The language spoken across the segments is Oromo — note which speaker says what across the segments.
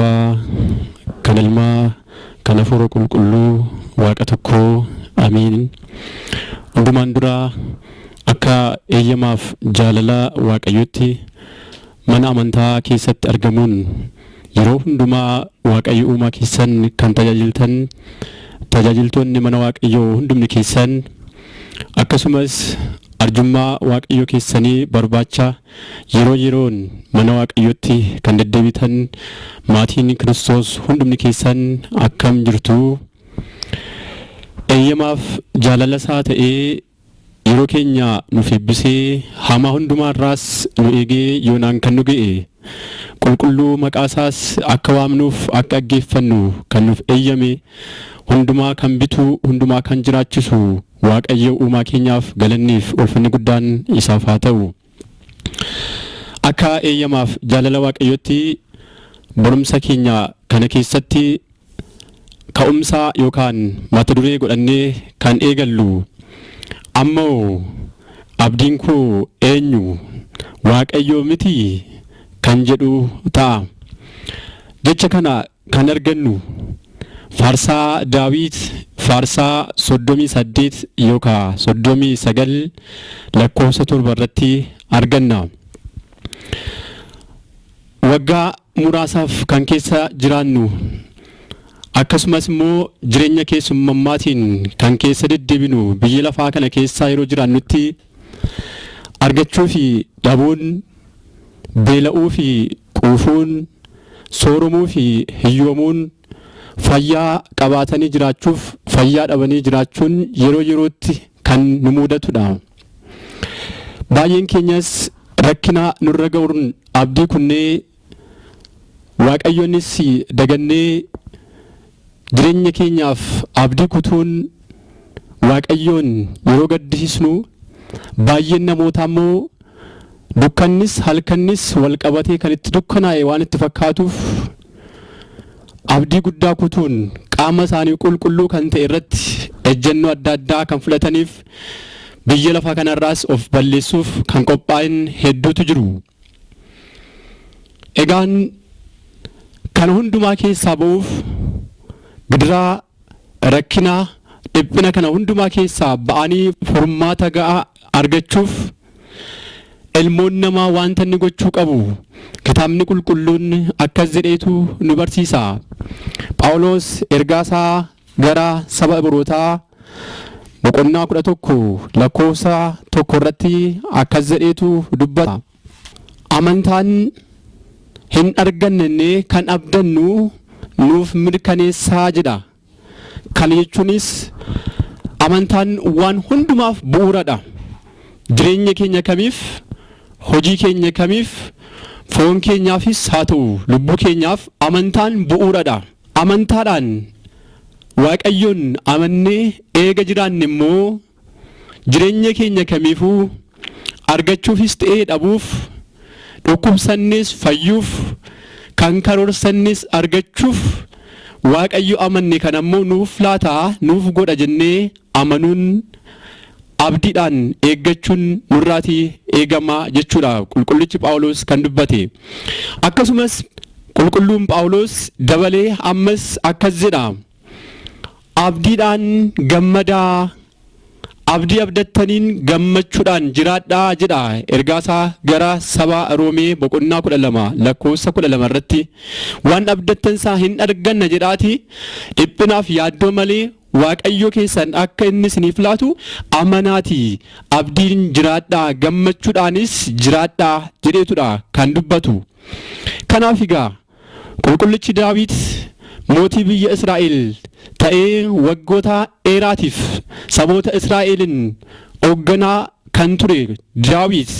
Speaker 1: Abbaa, kan Ilmaa, kan Hafuura Qulqulluu, Waaqa tokkoo, Amiin. Hundumaan dura akka eeyyamaaf jaalala Waaqayyootti mana amantaa keessatti argamuun yeroo hundumaa Waaqayyo uumaa keessan kan tajaajiltan tajaajiltoonni mana Waaqayyoo hundumni keessan, akkasumas arjummaa Waaqayyoo keessanii barbaacha yeroo yeroon mana Waaqayyootti kan deddeebitan maatiin Kiristoos hundumni keessan akkam jirtu? Eeyyamaaf jaalala isaa ta'ee yeroo keenya nuuf eebbisee, hamaa hundumaarraas nu eegee yoonaan kan nu ga'e, qulqulluu maqaa isaas akka waamnuuf akka dhaggeeffannu kan nuuf eeyyame, hundumaa kan bitu, hundumaa kan jiraachisu Waaqayyo uumaa keenyaaf galanniif ulfinni guddaan isaaf haa ta'u. Akka eeyyamaaf jaalala Waaqayyootti barumsa keenya kana keessatti ka'umsa yookaan mata duree godhannee kan eegallu "Ammoo abdiin koo eenyu? Waaqayyo miti?" kan jedhu ta'a. Jecha kana kan argannu Faarsaa Daawit Faarsaa 38 yookaan 39 lakkoofsa 7 irratti arganna. Waggaa muraasaaf kan keessa jiraannu, akkasumas immoo jireenya keessummammaatiin kan keessa deddeebinu biyya lafaa kana keessa yeroo jiraannutti, argachuu fi dhabuun, beela'uu fi quufuun, sooromuu fi hiyyoomuun, fayyaa qabaatanii jiraachuuf fayyaa dhabanii jiraachuun yeroo yerootti kan nu mudatudha. Baay'een keenyas rakkina nurra ga'uun abdii kunnee, Waaqayyonis dagannee, jireenya keenyaaf abdii kutuun Waaqayyoon yeroo gaddisiisnu, baay'een namootaa immoo dukkannis halkannis wal qabatee kan itti dukkanaa'e waan itti fakkaatuuf, abdii guddaa kutuun qaama isaanii qulqulluu kan ta'e irratti ejjennoo adda addaa kan fudhataniif, biyya lafaa kanarraas of balleessuuf kan qophaa'in hedduutu jiru. Egaan kana hundumaa keessaa ba'uuf, gidiraa, rakkina, dhiphina kana hundumaa keessaa ba'anii furmaata ga'aa argachuuf, ilmoon namaa wanta inni gochuu qabu Kitaabni Qulqulluun akkas jedheetu nu barsiisa. Phaawulos ergaasaa gara saba Ibrootaa boqonnaa 11 lakkoofsa 1 irratti akkas jedheetu dubbata. "Amantaan hin arganne kan abdannu nuuf mirkaneessaa" jedha. Kana jechuunis amantaan waan hundumaaf bu'uuradha. Jireenya keenya kamiif, hojii keenya kamiif, foon keenyaafis haa ta'u lubbuu keenyaaf amantaan bu'uuradha. Amantaadhaan Waaqayyoon amannee eega jiraanne immoo, jireenya keenya kamiifuu argachuufis ta'ee dhabuuf, dhukkubsannees fayyuuf, kan karoorsannes argachuuf, Waaqayyo amanne kan ammoo nuuf laataa, nuuf godha jennee amanuun, abdiidhaan eeggachuun nurraatii eegama jechuudha qulqullichi Phaawulos kan dubbate. Akkasumas qulqulluun Phaawulos dabalee ammas akkas jedha. "Abdiidhaan gammadaa, abdii abdattaniin gammachuudhaan jiraadhaa" jedha ergaasaa gara saba Roomee boqonnaa 12 lakkoofsa 12 irratti. "Waan abdattan isaa hin arganna jedhaati dhiphinaaf yaaddoo malee Waaqayyo keessan akka inni isiniif laatu amanaati abdiin jiraadhaa, gammachuudhaanis jiraadhaa" jedheetudha kan dubbatu. Kanaaf egaa qulqullichi Daawit mootii biyya Israa'el ta'ee waggoota dheeraatiif saboota Israa'elin hoogganaa kan ture Daawit,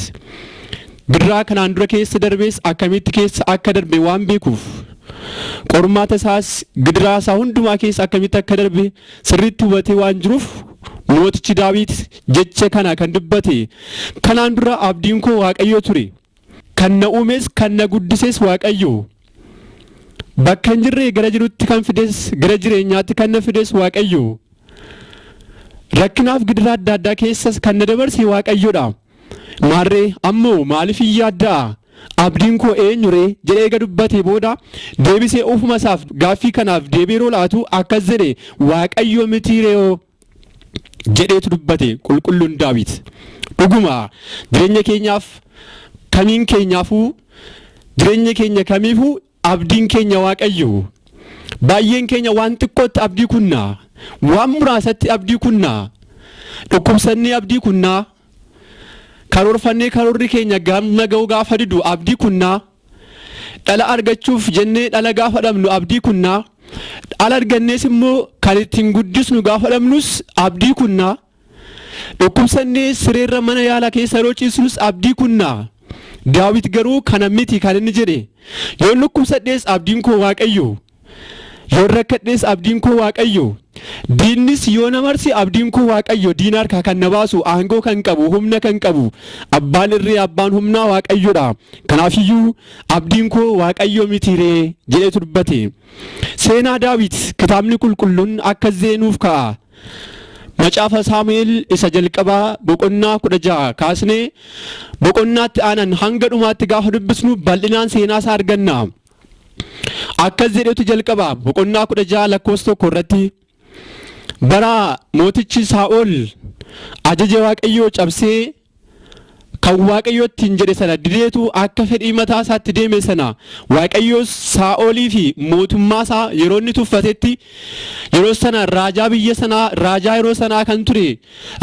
Speaker 1: gidiraa kanaan dura keessa darbees akkamitti keessa akka darbe waan beekuuf, qormaata isaas gidiraa isaa hundumaa keessa akkamitti akka darbe sirriitti hubatee waan jiruuf, mootichi Daawit jecha kana kan dubbate. "Kanaan dura abdiin koo Waaqayyo ture. Kan na uumes, kan na guddises Waaqayyo. Bakka hin jirree gara jirutti kan fides, gara jireenyaatti kan na fides Waaqayyo. Rakkinaaf gidiraa adda addaa keessas kan na dabarse Waaqayyodha. Maarree ammoo maaliif hin yaadda'a? Abdiin koo eenyu ree jedhee eega dubbatee booda deebisee ofuma isaaf gaaffii kanaaf deebii yeroo laatu akkas jedhe, "Waaqayyo mitii reeoo?" jedheetu dubbate qulqulluun Daawit. Dhuguma jireenya keenyaaf, kamiin keenyaafuu, jireenya keenya kamiifuu abdiin keenya Waaqayyo. Baay'een keenya waan xiqqootti abdii kunnaa, waan muraasatti abdii kunnaa, dhukkubsannee abdii kunnaa, karoorfannee karoorri keenya gamna ga'uu gaafa didu abdii kunnaa, dhala argachuuf jennee dhala gaafa dhabnu abdii kunnaa, dhala argannees immoo kan ittiin guddisnu gaafa dhabnus abdii kunnaa, dhukkubsannee sireerra mana yaalaa keessa yeroo ciisnus abdii kunnaa. Daawit garuu kana miti kan inni jedhe. Yoon dhukkubsadhees abdiin koo Waaqayyo, yoon rakkadhees abdiin koo Waaqayyo, diinnis yoo na marse abdiin koo Waaqayyo. Diina harkaa kan na baasu, aangoo kan qabu, humna kan qabu, abbaan irree, abbaan humnaa Waaqayyodha. Kanaafiyyuu abdiin koo Waaqayyo miti ree jedheetu dubbate. Seenaa Daawit kitaabni qulqulluun akkas zeenuuf ka'a. Macaafa Saamu'eel isa jalqabaa boqonnaa 16 kaasnee boqonnaatti aanan hanga dhumaatti gaafa dubbisnu bal'inaan seenaa isaa arganna. Akkas jedhetu jalqaba boqonnaa 16 lakkoofsa 1 irratti: bara mootichi Saa'ol ajaja Waaqayyoo cabsee, kan Waaqayyo ittiin jedhe sana dideetu akka fedhii mataa isaatti deeme sana, Waaqayyo Saa'olii fi mootummaa isaa yeroo inni tuffatetti, yeroo sana raajaa biyya sanaa, raajaa yeroo sanaa kan ture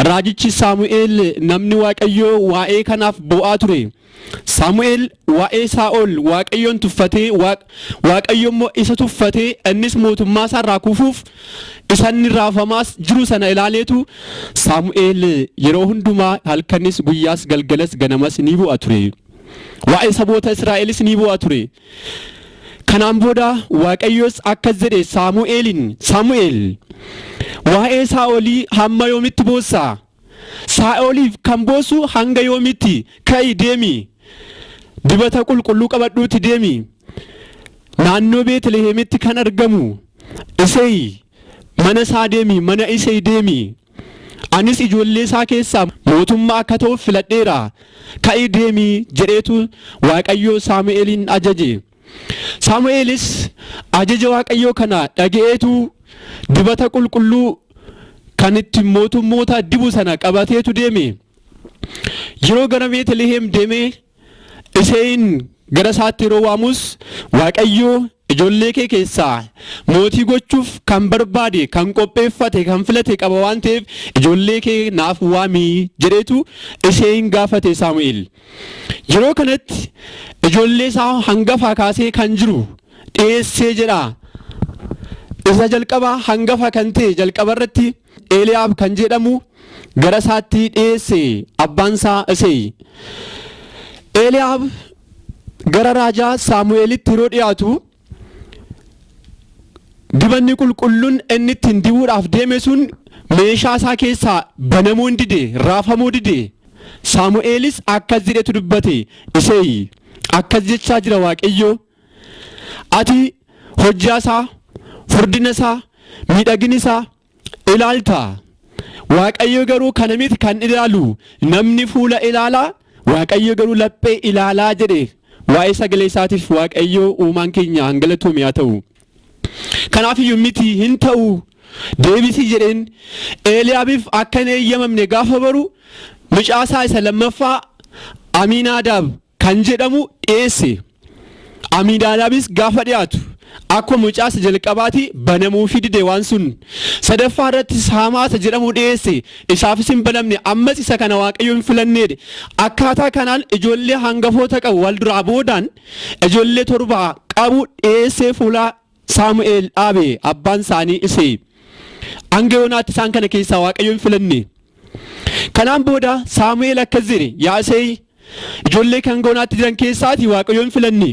Speaker 1: raajichi Saamu'eel namni Waaqayyoo waa'ee kanaaf bo'aa ture. Saamu'eel waa'ee Saa'ol Waaqayyoon tuffatee, Waaqayyo immoo isa tuffatee, innis mootummaa isaa irraa kufuuf isa inni raafamaas jiru sana ilaaleetu Saamu'eel yeroo hundumaa halkanis guyyaas galgalas ganamas ni bu'a ture. Waa'ee saboota Israa'elis ni bu'a ture. Kanaan booda Waaqayyos akkas jedhe Saamu'eelin, "Saamu'eel, waa'ee Saa'olii hamma yoomitti boossaa? Saa'oliif kan boossu hanga yoomitti? Ka'i, deemi. Dibata qulqulluu qabadhuuti deemi. Naannoo Beetlihemitti kan argamu Iseey mana isaa deemi, mana Iseey deemi. Anis ijoollee isaa keessaa mootummaa akka ta'uuf filadheera. Ka'i, deemi," jedheetu Waaqayyo Saamu'eelin ajaje. Saamu'eelis ajaja Waaqayyoo kana dhaga'eetu dibata qulqulluu kan ittiin mootummoota dibu sana qabateetu deeme. Yeroo gara Beetliheem deemee Iseeyin gara isaatti yeroo waamus, Waaqayyo ijoollee kee keessaa mootii gochuuf kan barbaade, kan qopheeffate, kan filate qaba waan ta'eef, ijoollee kee naaf waamii jedheetu Iseeyin gaafate Saamu'eel. Yeroo kanatti ijoollee isaa hangafaa kaasee kan jiru dhiyeessee jedha. Isa jalqabaa hangafa kan ta'e jalqaba irratti Eeliyaab kan jedhamu gara isaatti dhiyeesse abbaan isaa Iseey. Eeliyaab gara raajaa Saamu'eelitti yeroo dhiyaatu, dibanni qulqulluun inni ittiin dibuudhaaf deeme sun meeshaa isaa keessaa banamuu hin dide, raafamuu dide. Saamu'eelis akkas jedhetu dubbate: "Iseey, akkas jechaa jira Waaqayyo. Ati hojjaa isaa, furdina isaa, miidhagina isaa ilaalta. Waaqayyo garuu kana miti kan ilaalu. Namni fuula ilaalaa, Waaqayyo garuu laphee ilaalaa," jedhe. Waa'ee sagalee isaatiif Waaqayyo uumaan keenya hangalatoome haa ta'u. Kanaaf iyyuu miti, hin ta'u, deebisii jedheen. Eeliyaabiif akka hin eeyyamamne gaafa baru, mucaasaa isa lammaffaa Amiinaadaab kan jedhamu dhiyeesse. Amiinaadaabis gaafa dhiyaatu akkuma mucaasa jalqabaati banamuufii dide waan sun. Sadaffaa irratti Saamaasa jedhamu dhiyeesse. Isaafis hin banamne. Ammas isa kana Waaqayyo hin filanneedhe. Akkaataa kanaan ijoollee hangafoota qabu wal duraa boodaan ijoollee 7 qabu dhiyeessee fuula Saamu'eel dhaabe abbaan isaanii Isee. Hanga yoonaatti isaan kana keessaa Waaqayyo hin filanne. Kanaan booda Saamu'eel akkas jedhe: "Yaa Isee, ijoollee kan goonaatti jiran keessaati Waaqayyo hin filanne.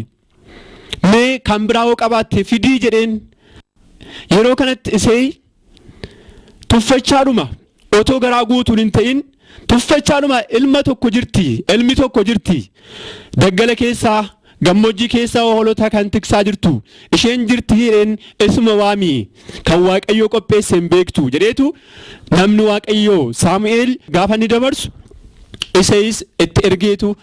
Speaker 1: Mee kan biraa hoo qabaatte fidii," jedheen. Yeroo kanatti Isee tuffachaadhuma, otoo garaa guutuun hin ta'in tuffachaadhuma, "Ilma tokko jirti, ilmi tokko jirti. Daggala keessaa, gammoojjii keessaa hoolota kan tiksaa jirtu isheen jirti," jedheen. "Isuma waamii, kan Waaqayyoo qopheesse hin beektu," jedheetu namni Waaqayyoo Saamu'eel gaafa inni dabarsu, Iseeyis itti ergeetu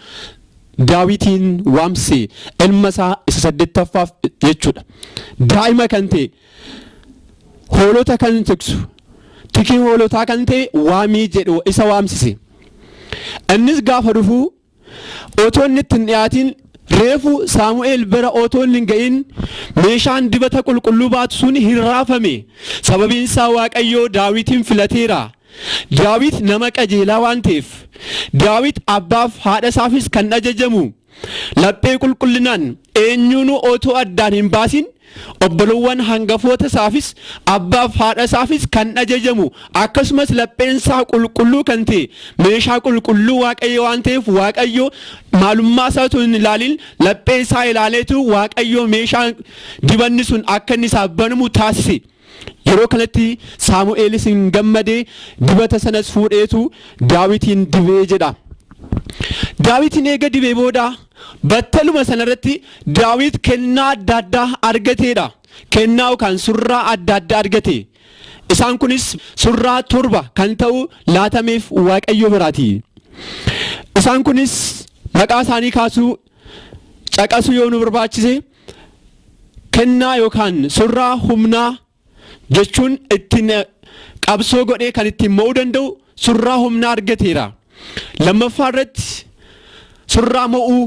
Speaker 1: Daawitiin waamsise, ilma isaa isa saddeettaffaaf jechuudha. Daa'ima kan ta'e, hoolota kan tiksu, tikii hoolotaa kan ta'e waamii jedhu isa waamsise. Innis gaafa dhufu otoo inni itti hin dhiyaatin, reefu Saamu'eel bira otoo inni hin ga'in, meeshaan dibata qulqulluu baatu sun hin raafame. Sababiin isaa Waaqayyoo Daawitiin filateera. Daawit nama qajeelaa waan ta'eef, Daawit abbaaf haadha isaafis kan ajajamu, laphee qulqullinaan eenyuunuu otoo addaan hin baasin obbolowwan hangafoota isaafis abbaaf haadha isaafis kan ajajamu, akkasumas lapheen isaa qulqulluu kan ta'e, meeshaa qulqulluu Waaqayyo waan ta'eef, Waaqayyo maalummaa isaa otoo hin ilaalin laphee isaa ilaaleetu Waaqayyo meeshaa dibanni sun akka inni isaaf banamu taasise. Yeroo kanatti Saamu'eelis hin gammadee, dibata sanas fuudheetu Daawitiin dibee jedha. Daawitiin eega dibee booda battaluma sanarratti Daawit kennaa adda addaa argateedha. Kennaa yookaan surraa adda addaa argate. Isaan kunis surraa 7 kan ta'u laatameef Waaqayyo biraati. Isaan kunis maqaa isaanii kaasuu caqasuu yoo nu barbaachise, kennaa yookaan surraa humnaa jechuun ittiin qabsoo godhee kan ittiin mo'uu danda'u surraa humnaa argateera. Lammaffaa irratti surraa mo'uu,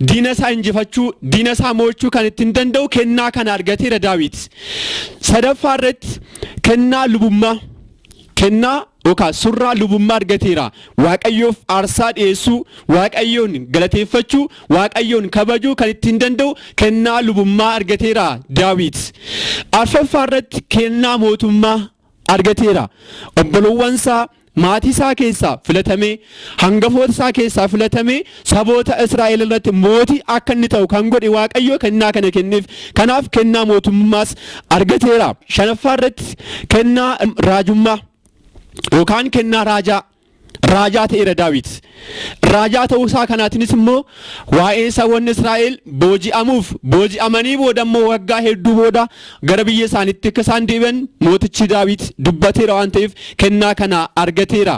Speaker 1: diina isaa injifachuu, diina isaa mo'achuu kan ittiin danda'u kennaa kana argateera Daawit. Sadaffaa irratti kennaa lubummaa, kennaa yookaan surraa lubummaa argateera. Waaqayyoof aarsaa dhiyeessuu, Waaqayyoon galateeffachuu, Waaqayyoon kabajuu kan ittiin danda'u kennaa lubummaa argateera Daawit. Arfaffaa irratti kennaa mootummaa argateera. Obbolowwan isaa, maatii isaa keessaa filatamee, hangafoota isaa keessaa filatamee, saboota Israa'el irratti mootii akka inni ta'u kan godhe Waaqayyo kennaa kana kenneef. Kanaaf kennaa mootummaas argateera. Shanaffaa irratti kennaa raajummaa yookaan kennaa raajaa ta'eera Daawit. Raajaa ta'uu isaa kanaatiinis immoo waa'ee saboonni Israa'el booji'amuuf booji'amanii booda immoo waggaa hedduu booda gara biyya isaaniitti akka isaan deebi'an mootichi Daawit dubbateera waan ta'eef kennaa kana argateera.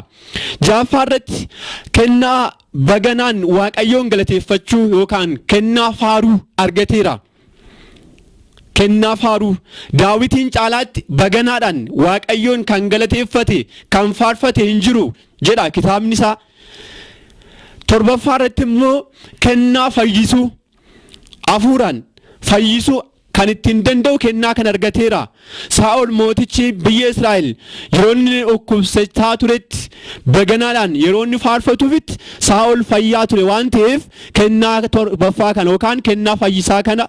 Speaker 1: Ja'affaa irratti kennaa baganaan Waaqayyoon galateeffachuu yookaan kennaa faaruu argateera. Kennaa faaruu, Daawitiin caalaatti baganaadhaan Waaqayyoon kan galateeffate, kan faarfate hin jiru jedha kitaabni isaa. Torbaffaa irratti immoo kennaa fayyisuu, hafuuraan fayyisuu kan ittiin danda'u kennaa kan argateera. Saa'ol mootichi biyya Israa'el yeroo inni dhukkubsachaa turetti baganaadhaan yeroo inni faarfatuufitti Saa'ol fayyaa ture waan ta'eef, kennaa torbaffaa kana yookaan kennaa fayyisaa kana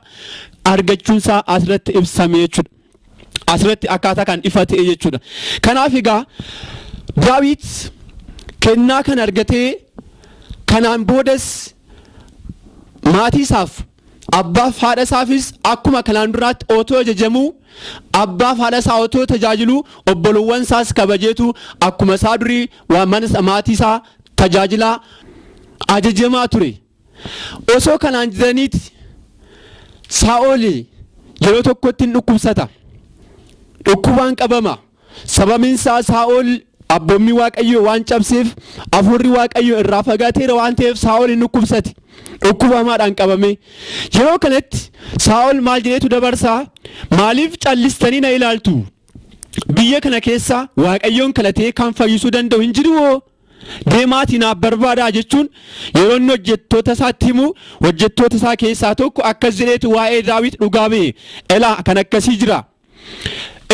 Speaker 1: argachuunsaa asirratti ibsame jechuudha. Asirratti akkaataa kan ifa ta'e jechuudha. Kanaaf egaa Daawit kennaa kana argatee, kanaan boodas maatii isaaf, abbaaf haadha isaafis akkuma kanaan duraatti otoo ajajamuu, abbaaf haadha isaa otoo tajaajiluu, obbolowwan isaas kabajeetu akkuma isaa durii waa mana maatii isaa tajaajilaa ajajamaa ture. Osoo kanaan jiraniiti Saa'ol yeroo tokkotti hin dhukkubsata. Dhukkubaan qabama. Sababiin isaa Saa'ol abboommii Waaqayyoo waan cabseef, hafuurri Waaqayyoo irraa fagaateera waan ta'eef, Saa'ol hin dhukkubsate. Dhukkuba hamaadhaan qabame. Yeroo kanatti Saa'ol maal jedheetu dabarsaa? "Maaliif callistanii na ilaaltu? Biyya kana keessa Waaqayyoon kadhatee kan fayyisuu danda'u hin jiruwoo? Deemaatii naaf barbaadaa" jechuun yeroo inni hojjettoota isaatti himu, hojjettoota isaa keessaa tokko akkas jedheetu waa'ee Daawit dhugaa ba'e: "Elaa, kan akkasii jira.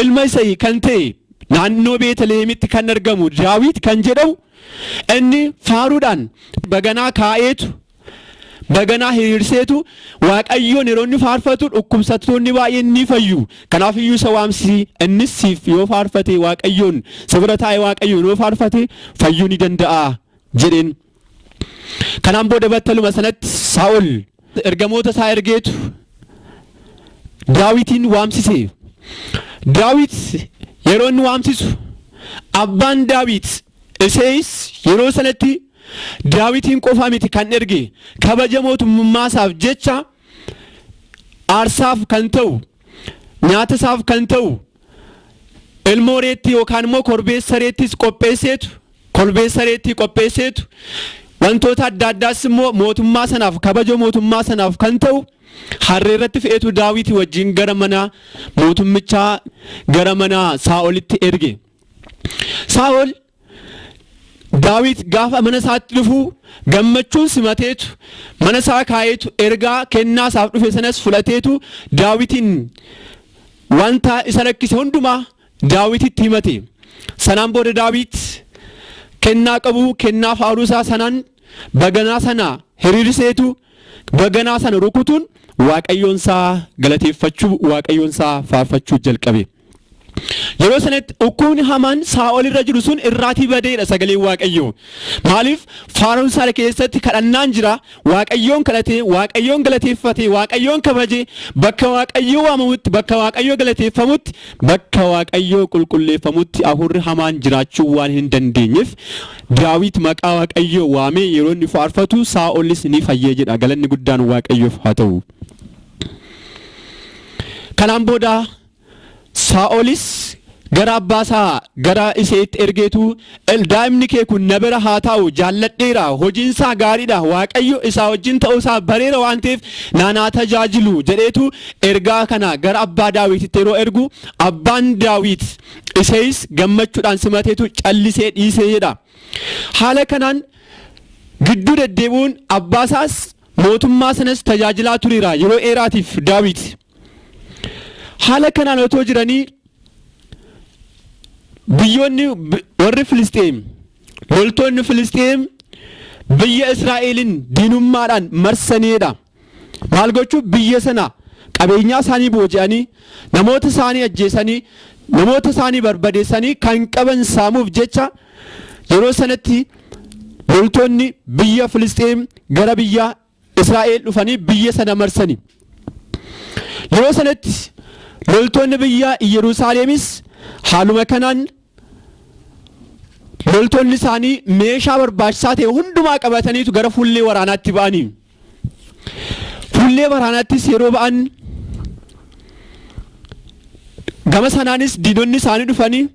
Speaker 1: Ilma Isayii kan ta'e, naannoo Beetalehemitti kan argamu Daawit kan jedhamu, inni faaruudhaan baganaa kaa'eetu, baganaa hiriirseetu Waaqayyoon yeroo inni faarfatu dhukkubsattoonni baay'een ni fayyu. Kanaaf iyyuu isa waamsisi, innis siif yoo faarfate, Waaqayyoon si bira taa'ee Waaqayyoon yoo faarfate fayyuu ni danda'a" jedheen. Kanaan booda battaluma sanatti Saa'ol ergamoota isaa ergeetu Daawitiin waamsise. Daawit yeroo inni waamsisu, abbaan Daawit Iseeyis yeroo sanatti Daawitiin qofa miti kan erge, kabaja mootummaa isaaf jecha aarsaaf kan ta'u, nyaata isaaf kan ta'u ilmoo reettii yookaan immoo korbeessa reettis qopheesseetu, korbeessa reettii qopheesseetu Wantoota adda addaas immoo mootummaa sanaaf, kabaja mootummaa sanaaf kan ta'u harree irratti fe'eetu Daawitii wajjin gara mana mootummichaa, gara mana Saa'olitti erge. Saa'ol Daawit gaafa mana isaatti dhufu gammachuun simateetu, mana isaa kaa'eetu, ergaa kennaa isaaf dhufe sanas fudhateetu, Daawitiin wanta isa rakkise hundumaa Daawititti himate. Sanaan booda Daawit kennaa qabu, kennaa faaruu isaa sanaan baganaa sana hiriirseetu, baganaa sana rukutuun Waaqayyoon isaa galateeffachuu, Waaqayyoon isaa faarfachuu jalqabe. Yeroo sanatti dhukkubni hamaan Saa'ol irra jiru sun irraatii badeedha sagaleen Waaqayyoo. Maaliif? Faaruun isaa keessatti kadhannaan jira. Waaqayyoon kadhatee, Waaqayyoon galateeffatee, Waaqayyoon kabajee, bakka Waaqayyoo waamamutti, bakka Waaqayyoo galateeffamutti, bakka Waaqayyoo qulqulleeffamutti hafuurri hamaan jiraachuu waan hin dandeenyeef, Daawit maqaa Waaqayyoo waamee yeroo inni faarfatu Saa'olis ni fayyee jedha. Galanni guddaan Waaqayyoof haa ta'u. Kanaan booda Saa'olis gara abbaa isaa, gara Iseetti ergeetu, "Daa'imni kee kun na bira haa taa'u, jaalladheera, hojiin isaa gaariidha, Waaqayyo isaa wajjin ta'uu isaa bareera waan ta'eef naanaa tajaajilu" jedheetu ergaa kana gara abbaa Daawititti yeroo ergu, abbaan Daawit Iseeyis gammachuudhaan simateetu callisee dhiisee jedha. Haala kanaan gidduu deddeebi'uun abbaa isaas mootummaa sanas tajaajilaa tureera yeroo dheeraatiif Daawit. Haala kanaan otoo jiranii biyyoonni warri Filisxeem, loltoonni Filisxeem biyya Israa'eliin diinummaadhaan marsaniidha. Maal gochuu? Biyya sana qabeenyaa isaanii booji'anii, namoota isaanii ajjeesanii, namoota isaanii barbadeessanii kan qaban saamuuf jecha yeroo sanatti loltoonni biyya Filisxeem gara biyya Israa'el dhufanii biyya sana marsani. Yeroo sanatti loltoonni biyya Yerusaalemis haaluma kanaan loltoonni isaanii meeshaa barbaachisaa ta'e hundumaa qabataniitu gara fuullee waraanaatti ba'anii. Fuullee waraanaattis yeroo ba'an, gama sanaanis diinonni isaanii dhufanii,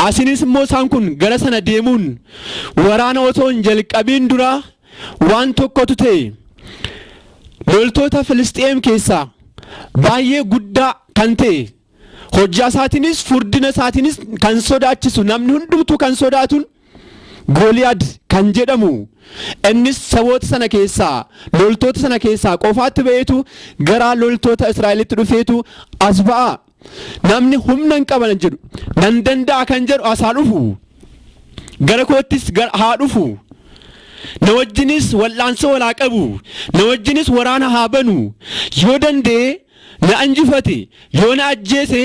Speaker 1: asinis immoo isaan kun gara sana deemuun waraana otoo hin jalqabiin dura waan tokkotu ta'e. Loltoota Filisxeem keessaa baay'ee guddaa kan ta'e, hojjaa isaatiinis furdina isaatiinis kan sodaachisu, namni hundumtuu kan sodaatuun, Gooliyaad kan jedhamu, innis saboota sana keessaa, loltoota sana keessaa qofaatti ba'eetu gara loltoota Israa'elitti dhufeetu, "As ba'a, namni humna hin qaban jedhu, nan danda'a kan jedhu as haa dhufu, gara koottis haa dhufu, na wajjinis wal'aansoo walaa qabu, na wajjinis waraana haa banu. Yoo danda'e na injifate, yoo na ajjeese,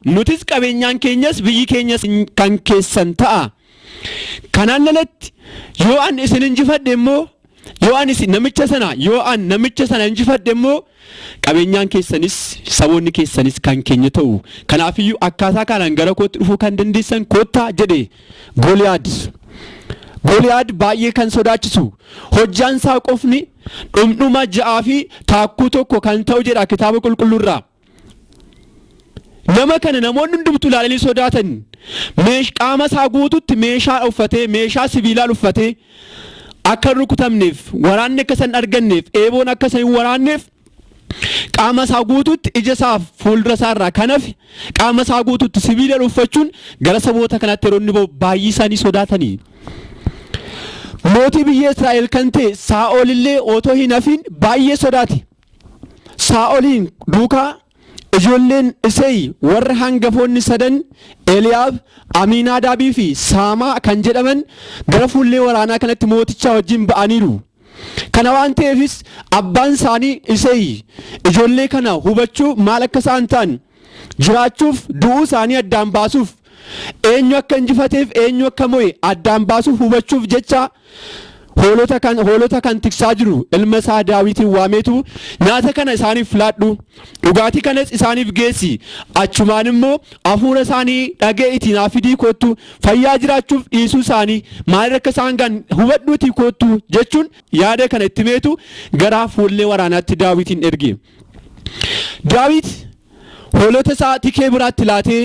Speaker 1: nutis qabeenyaan keenyas biyyi keenyas kan keessan ta'a. Kanaan alatti yoo an isin injifadhe immoo, yoo an isin namicha sana yoo an namicha sana injifadhe immoo, qabeenyaan keessanis saboonni keessanis kan keenya ta'u. Kanaafiyyuu akkaataa kanaan gara kootti dhufuu kan dandeessan koottaa" jedhe Gooliyaad. Gooliyaad baay'ee kan sodaachisu, hojjaan isaa qofni dhumdhuma 6 fi taakkuu 1 kan ta'u jedha kitaaba qulqulluurraa. Nama kana namoonni hundumtuu ilaalanii sodaatan. Qaama isaa guututti meeshaa uffatee, meeshaa sibiilaa uffatee, akka hin rukutamneef, waraanni akka isa hin arganneef, eeboon akka isa hin waraanneef, qaama isaa guututti, ija isaaf fuuldura isaa irraa kan hafe qaama isaa guututti sibiila uffachuun gara saboota kanaatti yeroo inni ba'u baay'ee isaanii sodaatanii. Mootii biyya Israa'el kan ta'e Saa'ol illee otoo hin hafin baay'ee sodaate. Saa'oliin duukaa ijoolleen Iseey warra hangafoonni sadan, Eliyaab, Amiinaadaabii fi Saamaa kan jedhaman, gara fuullee waraanaa kanatti mootichaa wajjin ba'aniiru. Kana waan ta'eefis abbaan isaanii Iseey ijoollee kana hubachuu, maal akka isaan ta'an, jiraachuuf du'uu isaanii addaan baasuuf, eenyu akka injifateef eenyu akka mo'e addaan baasuuf, hubachuuf jecha hoolota kan tiksaa jiru ilma isaa Daawitiin waameetu, "Nyaata kana isaaniif laadhu, dhugaatii kanas isaaniif geessi, achumaan immoo hafuura isaanii dhaga'eetii naa fidii kottu, fayyaa jiraachuuf dhiisuu isaanii maal akka isaan gan hubadhuutii kottu" jechuun yaada kana itti meetu gara fuullee waraanaatti Daawitiin erge. Daawit Hoolota isaa tikee biraatti laatee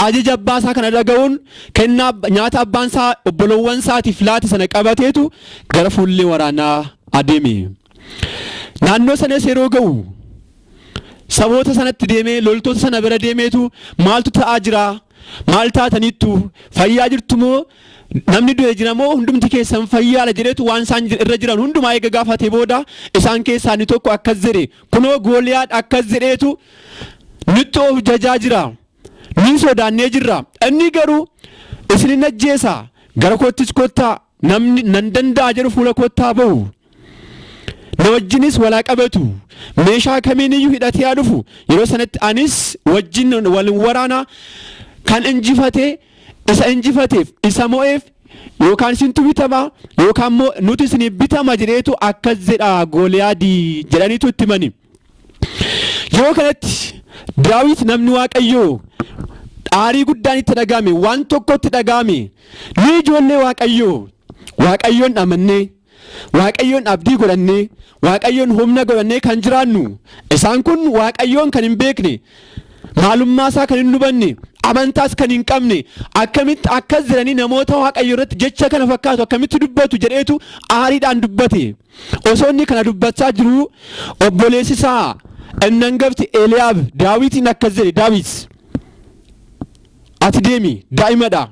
Speaker 1: ajaja abbaa isaa kana dhaga'uun kennaa nyaata abbaan isaa obboloowwan isaatiif laate sana qabateetu gara fuullee waraanaa adeeme. Naannoo sanas yeroo ga'u saboota sanatti deemee loltoota sana bira deemeetu maaltu ta'aa jira? Maal taataniittu? Fayyaa jirtu moo? Namni du'e jira moo hundumti keessan fayyaadha jedheetu waan isaan irra jiran hundumaa eega gaafatee booda isaan keessaa inni tokko akkas jedhe, kunoo Gooliyaad akkas jedheetu nutti of jajaa jira. Ni sodaannee jirra. Inni garuu isin hin ajjeesa. Gara koottis kottaa, namni nan danda'a jedhu fuula kottaa ba'u. Na wajjinis walaa qabatu. Meeshaa kamiin iyyuu hidhatee haa dhufu. Yeroo sanatti anis wajjin wal waraana, kan injifate isa injifateef isa mo'eef yookaan isintu bitama yookaan immoo nuti isiniif bitama jedheetu akkas jedha Gooliyaadii jedhaniitu itti himani. Yeroo kanatti Daawit namni Waaqayyoo aarii guddaan itti dhaga'ame, waan tokkotti dhaga'ame. Nu ijoollee Waaqayyoo Waaqayyoon amannee, Waaqayyoon abdii godhannee, Waaqayyoon humna godhannee kan jiraannu, isaan kun Waaqayyoon kan hin beekne, maalummaa isaa kan hin hubanne, amantaas kan hin qabne, akkamitti akkas jedhanii namoota Waaqayyo irratti jecha kana fakkaatu akkamitti dubbatu jedheetu aariidhaan dubbate. Osoo inni kana dubbachaa jiruu obboleessi isaa inni hangafti Eliyaab Daawitiin akkas jedhe, Daawit, ati deemi, daa'imadha,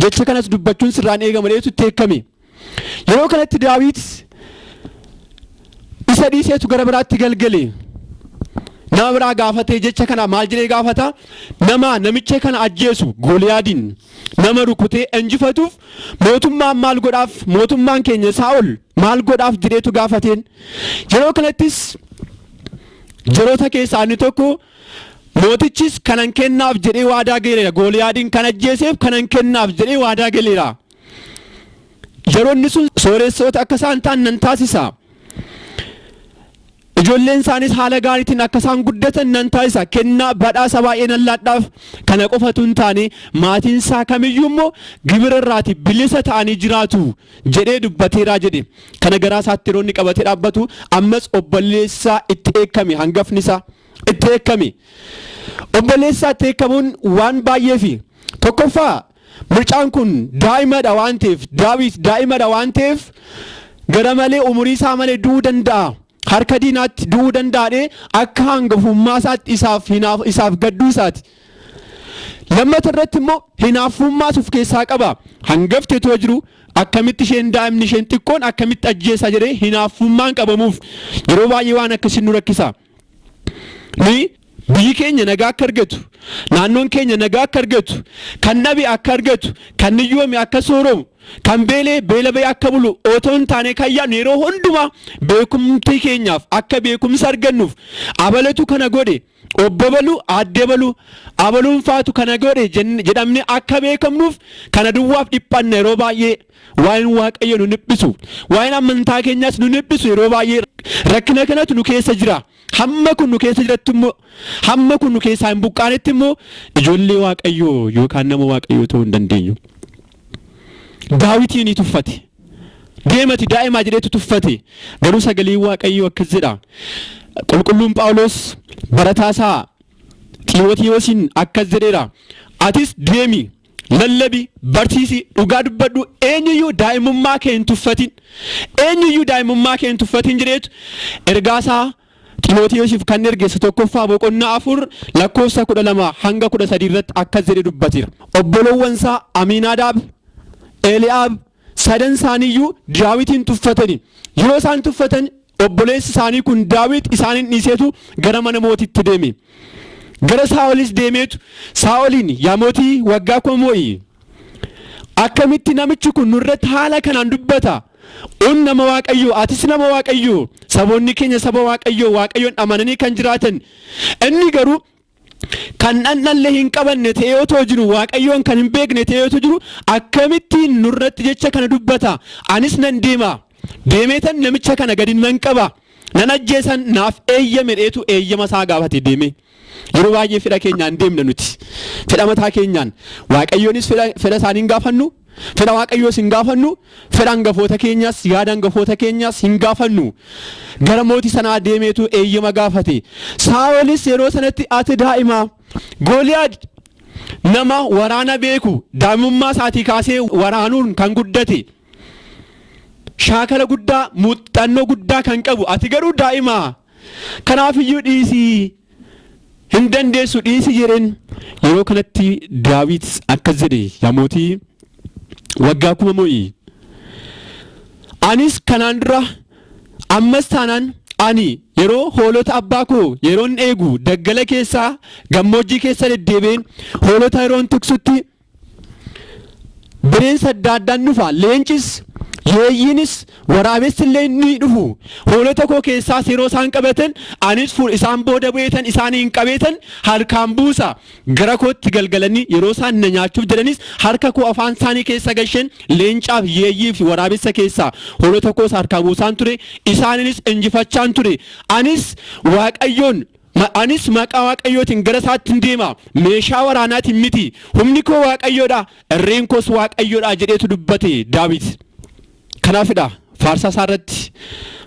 Speaker 1: jecha kanas dubbachuun sirraan eegama jedheetu itti eekkame. Yeroo kanatti Daawit isa dhiiseetu gara biraatti galgale. Nama biraa gaafatee jecha kana maal jedhee gaafata? Nama namicha kana ajjeesu, Gooliyaadiin nama rukutee injifatuuf mootummaan maal godhaaf, mootummaan keenya Saa'ol maal godhaaf jedheetu gaafateen. Yeroo kanattis jeroota keessaa inni tokko mootichis kanan kennaaf jedhee waadaa galeera. Gooliyaadiin kan ajjeeseef kanan kennaaf jedhee waadaa galeera. Yeroonni sun sooressoota akka isaan ta'an nan taasisa. Ijoolleen isaanis haala gaariitiin akka isaan guddatan nan taasisa. Kennaa badhaasa baay'ee nan laadhaaf. Kana qofatu hin taane, maatiin isaa kamiyyuu immoo gibira irraati bilisa ta'anii jiraatu jedhee dubbateeraa jedhe. Kana garaa isaatti yeroo inni qabatee dhaabbatu ammas obboleessaa itti eekkame, hangafni isaa itti eekkame. Obboleessaa itti eekkamuun waan baay'eefi. Tokkoffaa, mucaan kun daa'imadha waan ta'eef, Daawit daa'imadha waan ta'eef, gara malee umurii isaa malee du'uu danda'a. Harka diinaatti du'uu danda'adhee akka hangafummaa isaatti isaaf hinaaf isaaf gadduu isaati. Lammata irratti immoo hinaaffummaas of keessaa qaba. Hangafti otoo jiru akkamitti isheen daa'imni isheen xiqqoon akkamitti ajjeesa jedhee hinaaffummaan qabamuuf yeroo baay'ee waan akkasiin nu rakkisa. Nuyi biyyi keenya nagaa akka argatu, naannoon keenya nagaa akka argatu, kan dhabe akka argatu, kan hiyyoome akka sooromu, kan beelee beela ba'ee akka bulu otoo hin taane kan yaadnu yeroo hundumaa beekumtii keenyaaf akka beekumsa argannuuf abalatu kana godhe, obbo balu, aadde balu, abaluun faatu kana godhe jedhamne akka beekamnuuf kana duwwaaf dhiphanna yeroo baay'ee. Waa'een Waaqayyo nu dhiphisu, waa'een amantaa keenyaas nu dhiphisu yeroo baay'ee rakkina kanatu nu keessa jira. Hamma kun nu keessa jiratti immoo, hamma kun nu keessaa hin buqqaanetti immoo ijoollee Waaqayyoo yookaan nama Waaqayyoo ta'uu hin dandeenyu. Daawitiin ni tuffate. Deemati daa'imaa jedheetu tuffate. Garuu sagaleen Waaqayyoo akkas jedha. Qulqulluun Phaawulos barataasaa Xiimotewosiin akkas jedheera. Atis deemi, lallabi, barsiisi, dhugaa dubbadhu, eenyuyyuu daa'imummaa kee hin tuffatin. Eenyuyyuu daa'imummaa kee hin tuffatin jedheetu ergaasaa Xiimotewosiif kan erge 1ffaa boqonnaa 4 lakkoofsa 12 hanga 13 irratti akkas jedhee dubbateera. Obboloowwansaa Amiinaadaab, Eli'aab sadan isaaniiyyuu Daawitiin tuffatani. Yeroo isaan tuffatan obboleessi isaanii kun Daawit isaaniin dhiiseetu gara mana mootiitti deeme. Gara Saa'olis deemeetu Saa'oliin, yaa mootii waggaa koo moo'i. Akkamitti namichi kun nurratti haala kanaan dubbata? Un nama Waaqayyoo, atis nama Waaqayyoo, saboonni keenya saba Waaqayyoo, Waaqayyoon amananii kan jiraatan. Inni garuu kan dhandhallee hin qabanne ta'ee otoo jiru, Waaqayyoon kan hin beekne ta'ee otoo jiru, akkamittiin nurratti jecha kana dubbata? Anis nan deema. Deemeetan namicha kana gadi nan qaba. Nan ajjeesan, naaf eeyyame dheetu eeyyama isaa gaafate deeme. Yeroo baay'ee fedha keenyaan deemna nuti. Fedha mataa keenyaan. Waaqayyoonis fedha isaanii hin gaafannu. Fedha Waaqayyoos hin gaafannu, fedha hangafoota keenyas, yaada hangafoota keenyas hin gaafannu. Gara mootii sanaa deemeetu eeyyama gaafate. Saa'olis yeroo sanatti ati daa'ima, Gooliyaad nama waraana beeku, daa'imummaa isaatii kaasee waraanuun kan guddate, shaakala guddaa, muuxannoo guddaa kan qabu, ati garuu daa'ima, kanaafiyyuu dhiisii, hin dandeessu, dhiisi jedheen. Yeroo kanatti Daawit akkas jedhe: "Yaa mootii, waggaa 1000 mo'i. Anis kanaan dura, ammas taanaan, ani yeroo hoolota abbaa koo yeroon eegu, daggala keessaa, gammoojjii keessa deddeebi'een hoolota yeroon tiksutti, bineensa adda addaan dhufa. Leencis, yeeyyiinis, waraabessi illee ni dhufu. Hoolota koo keessaas yeroo isaan qabatan, anis isaan booda bu'eetan isaanii hin qabeetan harkaan buusa. Gara kootti galgalanii yeroo isaan na nyaachuuf jedhanis, harka koo afaan isaanii keessa gasheen leencaaf, yeeyyii fi waraabessa keessaa hoolota koos harkaan buusaan ture, isaaninis injifachaan ture. Anis Waaqayyoon, anis maqaa Waaqayyootiin gara isaatti hin deema. Meeshaa waraanaatiin miti. Humni koo Waaqayyoodha, irreen koos Waaqayyoodha," jedheetu dubbate Daawit. Kanaafidha faarsaa isaa irratti,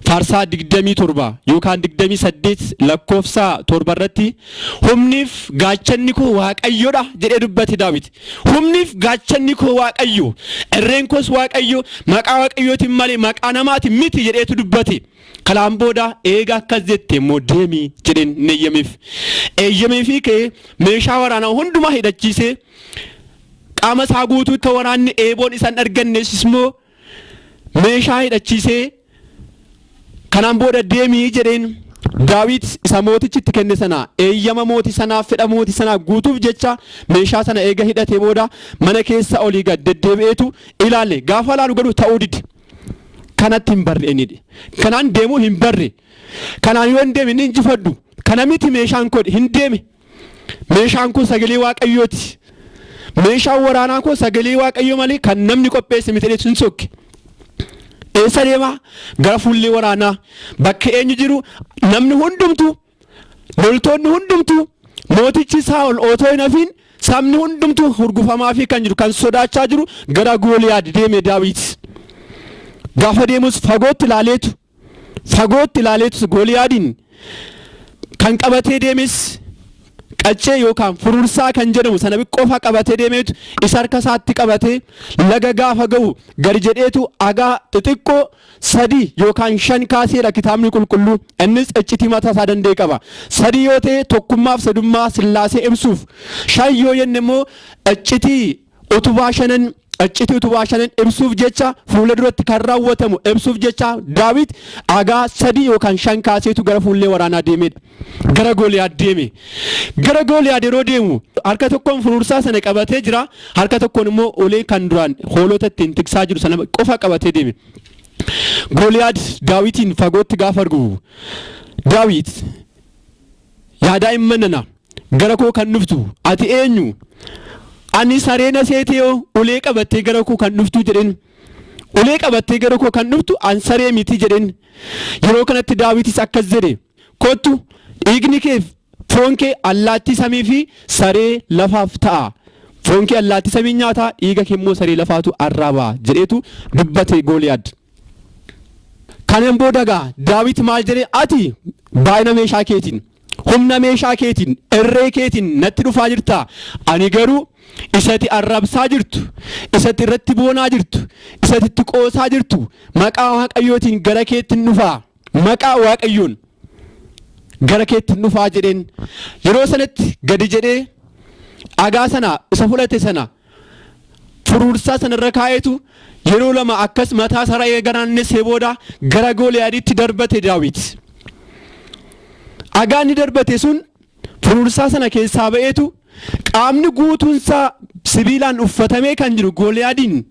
Speaker 1: faarsaa 27 yookaan 28 lakkoofsa 7 irratti, "Humniif gaachanni koo Waaqayyoodha," jedhee dubbate Daawit. Humniif gaachanni koo Waaqayyo, irreen koos Waaqayyo, maqaa Waaqayyootiin malee maqaa namaatiin miti jedheetu dubbate. Kanaan booda, "Eega akkas jette immoo deemi," jedheen. Hin eeyyameef. Eeyyameefii ka'ee meeshaa waraanaa hundumaa hidhachiisee, qaama isaa guutuutti waraanni eeboon isaan argannes immoo meeshaa hidhachiisee, kanaan booda deemii jedheen. Daawit isa mootichi itti kenne sana, eeyyama mootii sanaaf, fedha mootii sanaa guutuuf jecha meeshaa sana eega hidhatee booda, mana keessa olii gad deddeebi'eetu ilaale. Gaafa ilaalu garuu ta'uu dide. Kanatti hin barre inni. Kanaan deemuu hin barre. Kanaan yoo hin deeme inni injifadhu. Kana miti meeshaan koo, hin deeme. Meeshaan kun sagalee Waaqayyooti. Meeshaan waraanaa koo sagalee Waaqayyoo malee kan namni qopheesse miti jedhee hin sokke. Eessa deemaa? Gara fuullee waraanaa. Bakka eenyu jiru? Namni hundumtu, loltoonni hundumtu, mootichi Saa'ol otoo hin hafiin, sabni hundumtu hurgufamaa fi kan jiru, kan sodaachaa jiru, gara Gooliyaad deeme Daawit. Gaafa deemus fagootti ilaaleetu Gooliyaadiin kan qabatee deemes qaccee yookaan furursaa kan jedhamu sana qofa qabatee deemeetu, isa harka isaatti qabatee laga gaafa ga'u, gadi jedheetu dhagaa xixiqqoo sadii yookaan shan kaaseedha kitaabni qulqulluu. Innis iccitii mataa isaa danda'e qaba. Sadii yoo ta'e tokkummaaf sadummaa Sillaasee ibsuuf, shan yoo jenne immoo iccitii utubaa shanan ibsuuf jecha, fuula duratti kan raawwatamu ibsuuf jecha, Daawit dhagaa sadii yookaan shan kaaseetu gara fuullee waraanaa deemedha. Gara Gooliyaad deeme. Gara Gooliyaad yeroo deemu harka tokkoon furursaa sana qabatee jira. Harka tokkoon immoo ulee kan duraan hoolota ittiin tiksaa jiru sana qofa qabatee deeme. Gooliyaad Daawitiin fagootti gaafa argu, "Daawit, yaa daa'imman nana, gara koo kan dhuftu ati eenyu? Ani saree na seetee ulee qabattee gara koo kan dhuftu?" jedheen. "Ulee qabattee gara koo kan dhuftu an saree miti," jedheen. Yeroo kanatti Daawitis akkas jedhe: "Kottu, dhiigni kee, foon kee allaattii samii fi saree lafaaf ta'a. Foon kee allaattii samii nyaataa, dhiiga kee immoo saree lafaatu arraabaa," jedheetu dubbate Gooliyaad. Kanan booda gaa Daawit maal jedhee? "Ati baay'ina meeshaa keetiin, humna meeshaa keetiin, irree keetiin natti dhufaa jirta. Ani garuu isati arrabsaa jirtu, isatti irratti boonaa jirtu, isatti itti qoosaa jirtu, maqaa Waaqayyootiin gara keetti dhufaa, maqaa Waaqayyoon gara keetti dhufaa," jedheen. Yeroo sanatti gadi jedhee dhagaa sana isa fudhate sana furuursaa sanarra kaa'eetu, yeroo lama akkas mataa sarara garaannessee booda gara Gooliyaaditti darbate Daawit. Dhagaan inni darbate sun furuursaa sana keessaa ba'eetu, qaamni guutuunsaa sibiilaan uffatamee kan jiru Gooliyaadiin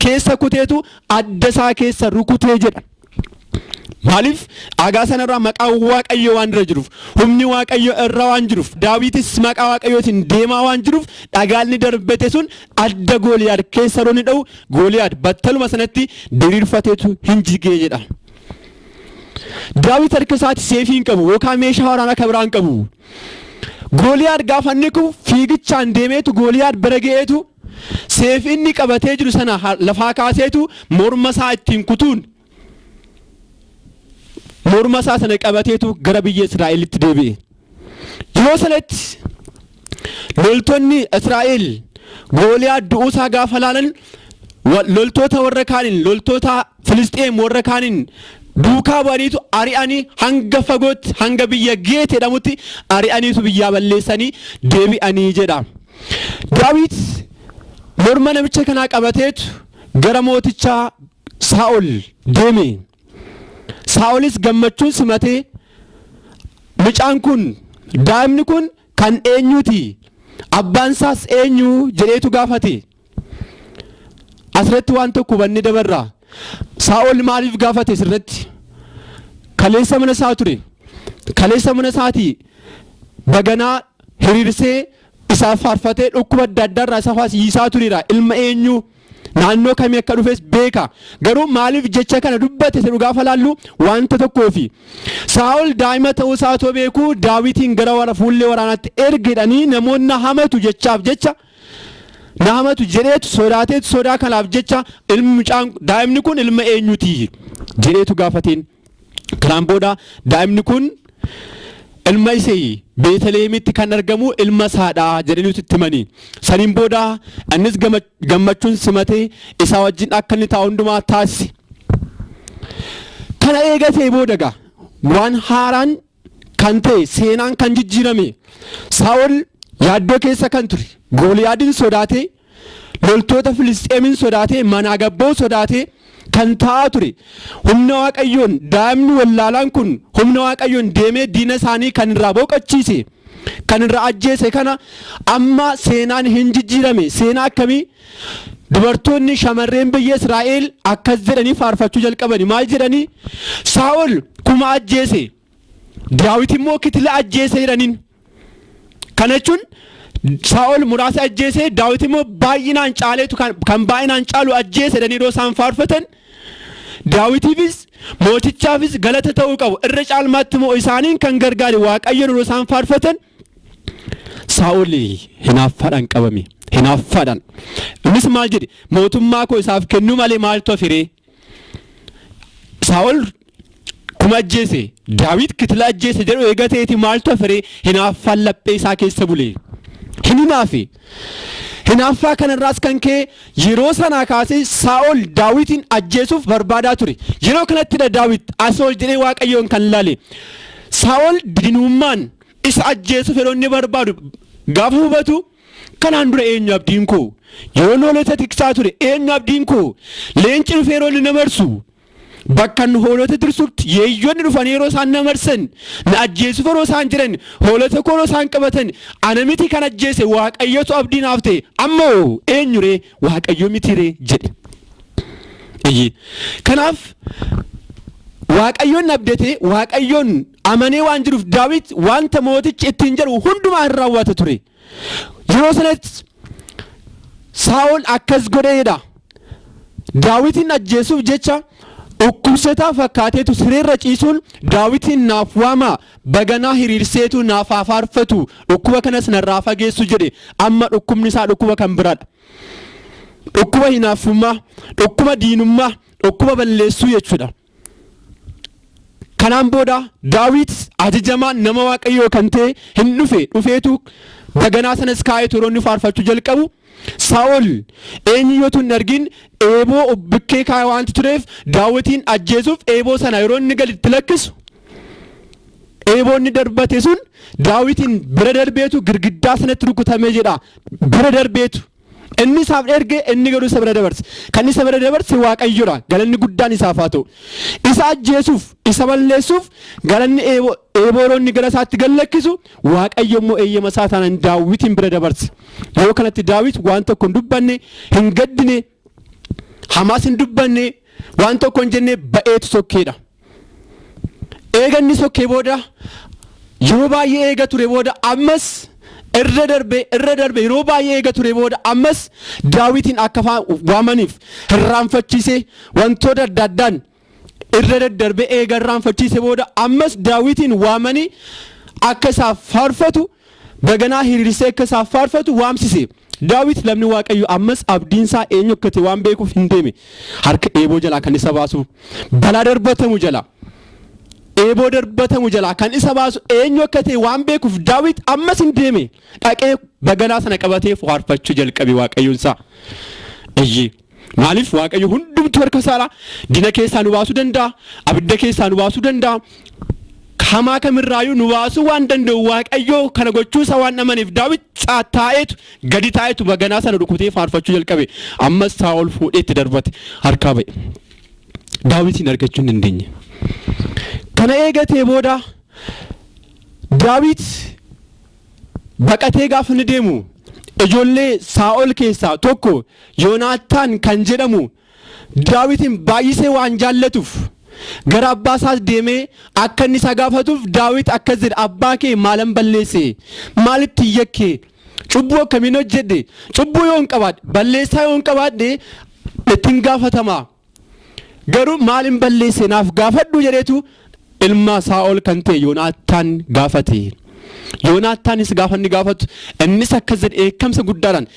Speaker 1: keessa kuteetu, adda isaa keessa rukutee jedha. Maaliif? Dhagaa sanarraa maqaan Waaqayyoo waan irra jiruuf, humni Waaqayyoo irra waan jiruuf, Daawitis maqaa Waaqayyootiin deemaa waan jiruuf, dhagaan inni darbate sun adda Gooliyaad keessa yeroo inni dha'u, Gooliyaad battaluma sanatti diriirfateetu hin jigee jedha. Daawit harka isaatti seefii hin qabu yookaan meeshaa waraanaa kan biraa hin qabu. Gooliyaad gaafa inni kufu fiigichaan deemeetu Gooliyaad bira ga'eetu Seef inni qabatee jiru sana lafaa kaaseetu morma isaa ittiin kutuun morma isaa sana qabateetu gara biyya Israa'elitti deebi'e. Yeroo sanatti loltoonni Israa'el Gooliyaad du'uusaa gaafa laalan, loltoota warra kaaniin, loltoota Filisxeem warra kaaniin duukaa bu'aniitu ari'anii hanga fagootti, hanga biyya Geet jedhamutti ari'aniitu biyyaa balleessanii deebi'anii jedha. Daawit morma namicha kanaa qabateetu gara mootichaa Saa'ol deeme. Saa'olis gammachuun simatee, "Mucaan kun, daa'imni kun kan eenyuti? Abbaan isaas eenyu?" jedheetu gaafate. Asirratti waan tokko hubannee dabarraa. Saa'ol maaliif gaafate asirratti? Kaleessa mana isaa ture. Kaleessa mana isaatii baganaa hiriirsee isaaf faarfatee dhukkuba adda addaarraa isa fayyisaa tureera. Ilma eenyu, naannoo kamii akka dhufes beeka. Garuu maaliif jecha kana dubbate jedhu gaafa laallu, wanta tokkoofi. Saa'ol daa'ima ta'uu isaa otoo beekuu Daawitiin gara wara fuullee waraanaatti ergedhanii namoonni na hamatu jechaaf jecha na hamatu jedheetu sodaateetu, sodaa kanaaf jecha ilmi mucaan daa'imni kun ilma eenyuti jedheetu gaafateen. Kanaan booda daa'imni kun ilma Isee Beetaleemitti kan argamu ilma isaadha jedhanii itti himanii. Saniin booda innis gammachuun simatee isaa wajjin akka inni taa'u hundumaa taasise. Kana eegatee booda gaa waan haaraan kan ta'e, seenaan kan jijjiirame, Saa'ol yaaddoo keessa kan ture, Gooliyaadin sodaatee, loltoota Filisxeemin sodaatee, manaa gabboo sodaatee kan taa'aa ture, humna Waaqayyoon daa'imni wallaalaan kun humna Waaqayyoon deemee diina isaanii kan irraa boqochiise, kan irraa ajjeese kana amma seenaan hin jijjiirame. Seenaa akkamii? Dubartoonni shamarreen biyya Israa'el akkas jedhanii faarfachuu jalqabani. Maal jedhanii? "Saa'ol 1000 ajjeese, Daawit immoo kitila ajjeese" jedhaniin. Kana jechuun Saa'ol muraasa ajjeese, Daawit immoo baay'inaan caaleetu kan baay'inaan caalu ajjeese jedhanii yeroo isaan faarfatan, Daawitiifis mootichaafis galata ta'uu qabu. Irra caalmaatti immoo isaaniin kan gargaare Waaqayyoon yeroo isaan faarfatan, Saa'ol hinaaffaadhaan qabame. Hinaaffaadhaan. Innis maal jedhe? "Mootummaa koo isaaf kennuu malee maaltu hafiree? Saa'ol 1000 ajjeese, Daawit kitila ajjeese jedhu eegateeti maaltu hafiree?" Hinaaffaan laphee isaa keessa bule. Hin hinaafe. Hinaaffaa kanarraas kan ka'e yeroo sanaa kaasee Saa'ol Daawitiin ajjeesuuf barbaadaa ture. Yeroo kanattidha Daawit asii ol jedhee Waaqayyoon kan laale. Saa'ol diinummaan isa ajjeesuuf yeroo inni barbaadu gaafa hubatu, "Kanaan dura eenyu abdiin koo? Yeroo hoolota tiksaa ture eenyu abdiin koo? Leenci dhufee yeroo inni na marsu, bakka nu hoolota tiksutti yeeyyoonni dhufan yeroo isaan na marsan, na ajjeesuuf yeroo isaan jiran, hoolota koo yeroo isaan qabatan, ana miti kan ajjeese, Waaqayyotu abdii naaf ta'e. Ammoo eenyu ree? Waaqayyo miti ree?" jedhe. Iyyi. Kanaaf Waaqayyoon abdatee, Waaqayyoon amanee waan jiruuf Daawit wanta mootichi ittiin jedhu hundumaa hin raawwata ture. Yeroo sanatti Saa'ol akkas godheedha. Daawitin ajjeesuuf jecha dhukkubsataa fakkaateetu sireerra ciisuun, "Daawitin naaf waamaa, baganaa hiriirseetu naaf haa faarfatu, dhukkuba kanas narraa fageessu" jedhe. Amma dhukkubni isaa dhukkuba kan biraadha. Dhukkuba hinaaffummaa, dhukkuba diinummaa, dhukkuba balleessuu jechuudha. Kanaan booda Daawit ajajamaan nama Waaqayyoo kan ta'e hin dhufe. Dhufeetu baganaa sanas kaa'eetu yeroo inni faarfachuu jalqabu, Saa'ol eenyuyyootu hin argin eeboo bukkee kaa'e waanti tureef, Daawitiin ajjeesuuf eeboo sana yeroo inni gaditti lakkisu, eeboo inni darbate sun Daawitiin bira darbeetu girgiddaa sanatti rukutamee jedha. Bira darbeetu inni isaaf erge, inni garuu isa bira dabarse. Kan isa bira dabarse Waaqayyoodha. Galanni guddaan isaaf haa ta'u. Isa ajjeesuuf, isa balleessuuf galanni eeboo yeroo inni gara isaatti gad lakkisu, Waaqayyo immoo eeyyama isaa taanaan Daawitiin bira dabarse. Yeroo kanatti Daawit waan tokko hin dubbanne, hin gaddine, hamaas hin dubbanne, waan tokko hin jenne, ba'eetu sokkeedha. Eega inni sokkee booda, yeroo baay'ee eega ture booda, ammas irra darbe, irra darbe, yeroo baay'ee eega ture booda, ammas Daawitiin akka waamaniif hirraanfachiisee, wantoota adda addaan irra daddarbe eega irraanfachiise booda, ammas Daawitiin waamanii akka isaaf faarfatu, baganaa hiriirsee akka isaaf faarfatu waamsise. Daawit lamni Waaqayyo ammas abdiinsaa eenyu akka ta'e waan beekuuf hin deeme. Harka eeboo jalaa kan isa baasu, balaa darbatamu jalaa, eeboo darbatamu jalaa kan isa baasu eenyu akka ta'e waan beekuuf Daawit ammas hin deeme. Dhaqee baganaa sana qabatee faarfachuu jalqabe Waaqayyoonsaa. Eeyyee. Maaliif Waaqayyo hundumtuu harka isaadha. Dina keessaa nu baasuu danda'a. Abidda keessaa nu baasuu danda'a. Hamaa kamirraayyuu nu baasuu waan danda'u Waaqayyo kana gochuu isaa waan amaneef Daawit taa'eetu gadi taa'eetu baganaa sana rukutee faarfachuu jalqabe. Ammas Saa'ol fuudhee itti darbate harkaa ba'e. Daawitiin argachuu hin dandeenye. Kana eegatee booda Daawit baqatee gaafa inni deemu ijoollee Saa'ol keessaa tokko Yoonaataan kan jedhamu Daawitiin baay'isee waan jaallatuuf gara abbaa isaas deemee akka inni isa gaafatuuf Daawit akkas jedhe, abbaa kee maalan balleesse? Maalitti yakke? Cubbuu akkamiin hojjedhe? Cubbuu yoo hin qabaadhe, balleessaa yoo hin qabaadhe ittiin gaafatama. Garuu maalin balleesse naaf gaafadhu jedheetu ilma Saa'ol kan ta'e Yoonaataan gaafate. Yoonaataanis gaafa inni gaafatu innis akkas jedhe dheekkamsa guddaadhaan,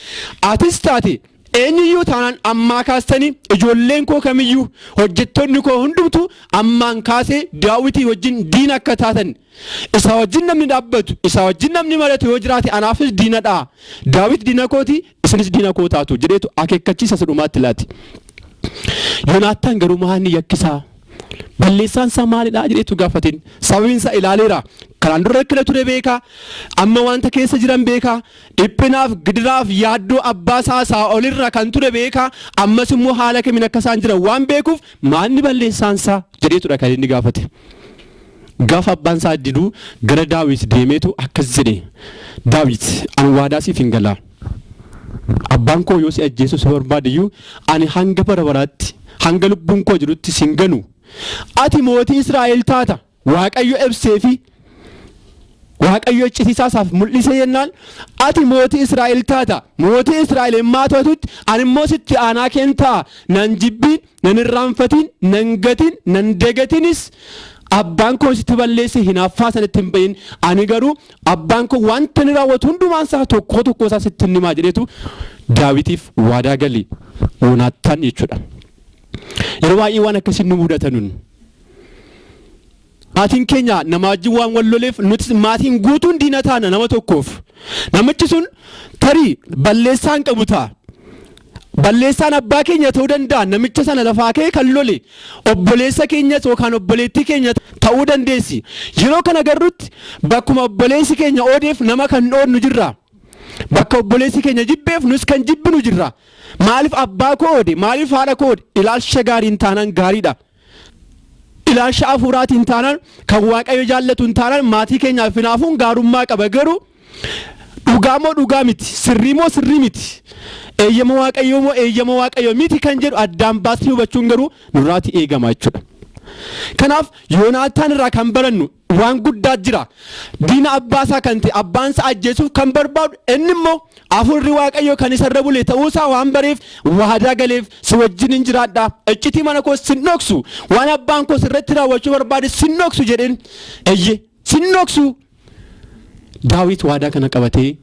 Speaker 1: atis taate eenyuyyuu taanaan ammaa kaastanii ijoolleen koo kamiyyuu hojjettoonni koo hundumtuu ammaan kaasee Daawitii wajjin diina akka taatan, isa wajjin namni dhaabbatu, isa wajjin namni mari'atu yoo jiraate anaafis diinadha. Daawit diina kooti, isinis diina koo taatu jedheetu akeekkachiisa isa dhumaatti laate. Yoonaataan garuu maal yakkisaa? Balleessaan isaa maalidha jedheetu gaafateen. Sababiin isaa ilaaleera. Kanaan dura rakkina ture beekaa. Amma wanta keessa jiran beekaa. Dhiphinaaf, gidiraaf, yaaddoo abbaa isaa Saa'olirra kan ture beekaa. Ammas immoo haala kamiin akka isaan jiran waan beekuuf maalni balleessaan isaa jedheetudha kan inni gaafate. Gaafa abbaan isaa diduu gara Daawit deemeetu akkas jedhe. Daawit, ani waadaa siif hin galaa. Abbaan koo yoo si ajjeesuu si barbaade iyyuu ani hanga bara baraatti, hanga lubbuun koo jirutti sin ganu. Ati mootii Israa'el taata. Waaqayyo ibsee fi Waaqayyo iccitiisaa isaaf mul'isee jennaan ati mootii Israa'el taata. Mootii Israa'el yemmaa taatutti ani immoo sitti aanaa keen ta'a. Nan jibbiin, nan irraanfatiin, nan gatiin, nan dagatinis, abbaan koo sitti balleesse hinaaffaa sanatti hin bahin. Ani garuu abbaan koo wanta inni raawwatu hundumaan isaa tokko tokko isaa sitti hin himaa jedheetu Daawitiif waadaa gale Yoonaattaan jechuudha. Yeroo baay'ee waan akkasii nu mudata nun. Maatiin keenya nama wajjin waan wal loleef nuti maatiin guutuun diina taana nama tokkoof. Namichi sun tarii balleessaa hin qabu ta'a. Balleessaan abbaa keenya ta'uu danda'a. Namicha sana lafaa ka'ee kan lole obboleessa keenyas yookaan obboleettii keenya ta'uu dandeessi. Yeroo kana garrutti bakkuma obboleessi keenya oodeef nama kan dhoodnu jirra. Bakka obboleessi keenya jibbeef nus kan jibbinu jirra. Maaliif abbaa koo oode? Maaliif haadha koo oode? Ilaalcha gaariin taanaan gaariidha. Ilaalcha hafuuraatiin taanaan, kan Waaqayyo jaallatu hin taanaan maatii keenyaaf hinaafuun gaarummaa qaba. Garuu dhugaa moo dhugaa miti? Sirrii moo sirrii miti? Eeyyama Waaqayyoo moo eeyyama Waaqayyoo miti kan jedhu addaan baasnee hubachuun garuu nurraati eegama jechuudha. Kanaaf Yoonaataan irraa kan barannu waan guddaa jira. Diina abbaa isaa kan ta'e abbaan isaa ajjeesuuf kan barbaadu inni immoo hafuurri Waaqayyoo kan isarra bule ta'uusaa waan bareef waadaa galeef, si wajjin hin jiraadha. Iccitii mana koo sin dhoksu. Waan abbaan koo sirratti raawwachuu barbaade sin dhoksu jedheen. Eyyee, sin dhoksu. Daawit waadaa kana qabatee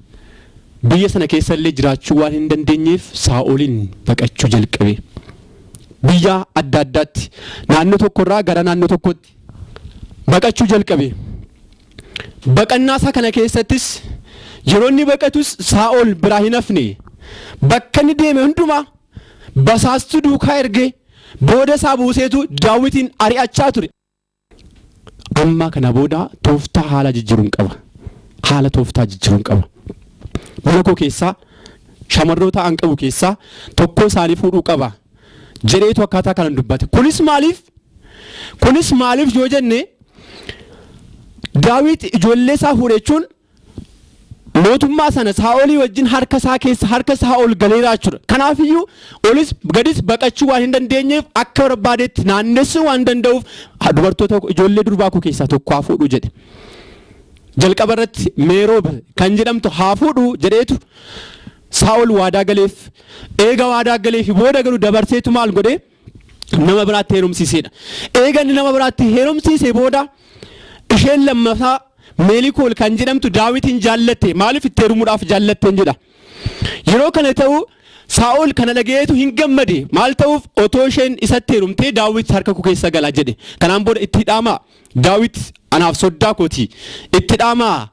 Speaker 1: biyya sana keessa illee jiraachuu waan hin dandeenyeef Saa'oliin baqachuu jalqabe. Biyya adda addaatti naannoo tokkorraa gara naannoo tokkotti baqachuu jalqabe. Baqannaa isaa kana keessattis yeroo inni baqatus Saa'ol biraa hin hafne. Bakka inni deeme hundumaa basaastuu duukaa ergee booda isaa buuseetu Daawitiin ari'achaa ture. Amma kana booda tooftaa haala jijjiiruun qaba. Haala tooftaa jijjiiruun qaba. Mana koo keessaa shamarroota an qabu keessaa tokko isaanii fuudhuu qaba jedheetu akkaataa kanaan dubbate. Kunis maaliif? Kunis maaliif yoo jenne, Daawit ijoollee isaa fuudhe jechuun mootummaa sana Saa'olii wajjin harka isaa keessa harka Saa'ol galeera jechuudha. Kanaafiyyuu olis gadis baqachuu waan hin dandeenyeef akka barbaadetti naannessuu waan danda'uuf dubartoota ijoollee durbaa koo keessaa tokko haa fuudhu jedhe. Jalqaba irratti Meeroob kan jedhamtu haa fuudhu jedheetu Saa'ol waadaa galeef. Eega waadaa galeef booda garuu dabarseetu maal godhee nama biraatti heerumsiisedha. Eega inni nama biraatti heerumsiise booda isheen lammaffaa Meelikool kan jedhamtu Daawitiin jaallatte. Maaliif itti heerumuudhaaf jaallatteen jedha. Yeroo kana ta'u Saa'ol kana dhaga'eetu hin gammade. Maal ta'uuf otoo isheen isatti heerumtee Daawit harka koo keessa gala jedhe. Kanaan booda itti dhaamaa, Daawit anaaf soddaa kooti. Itti dhaamaa,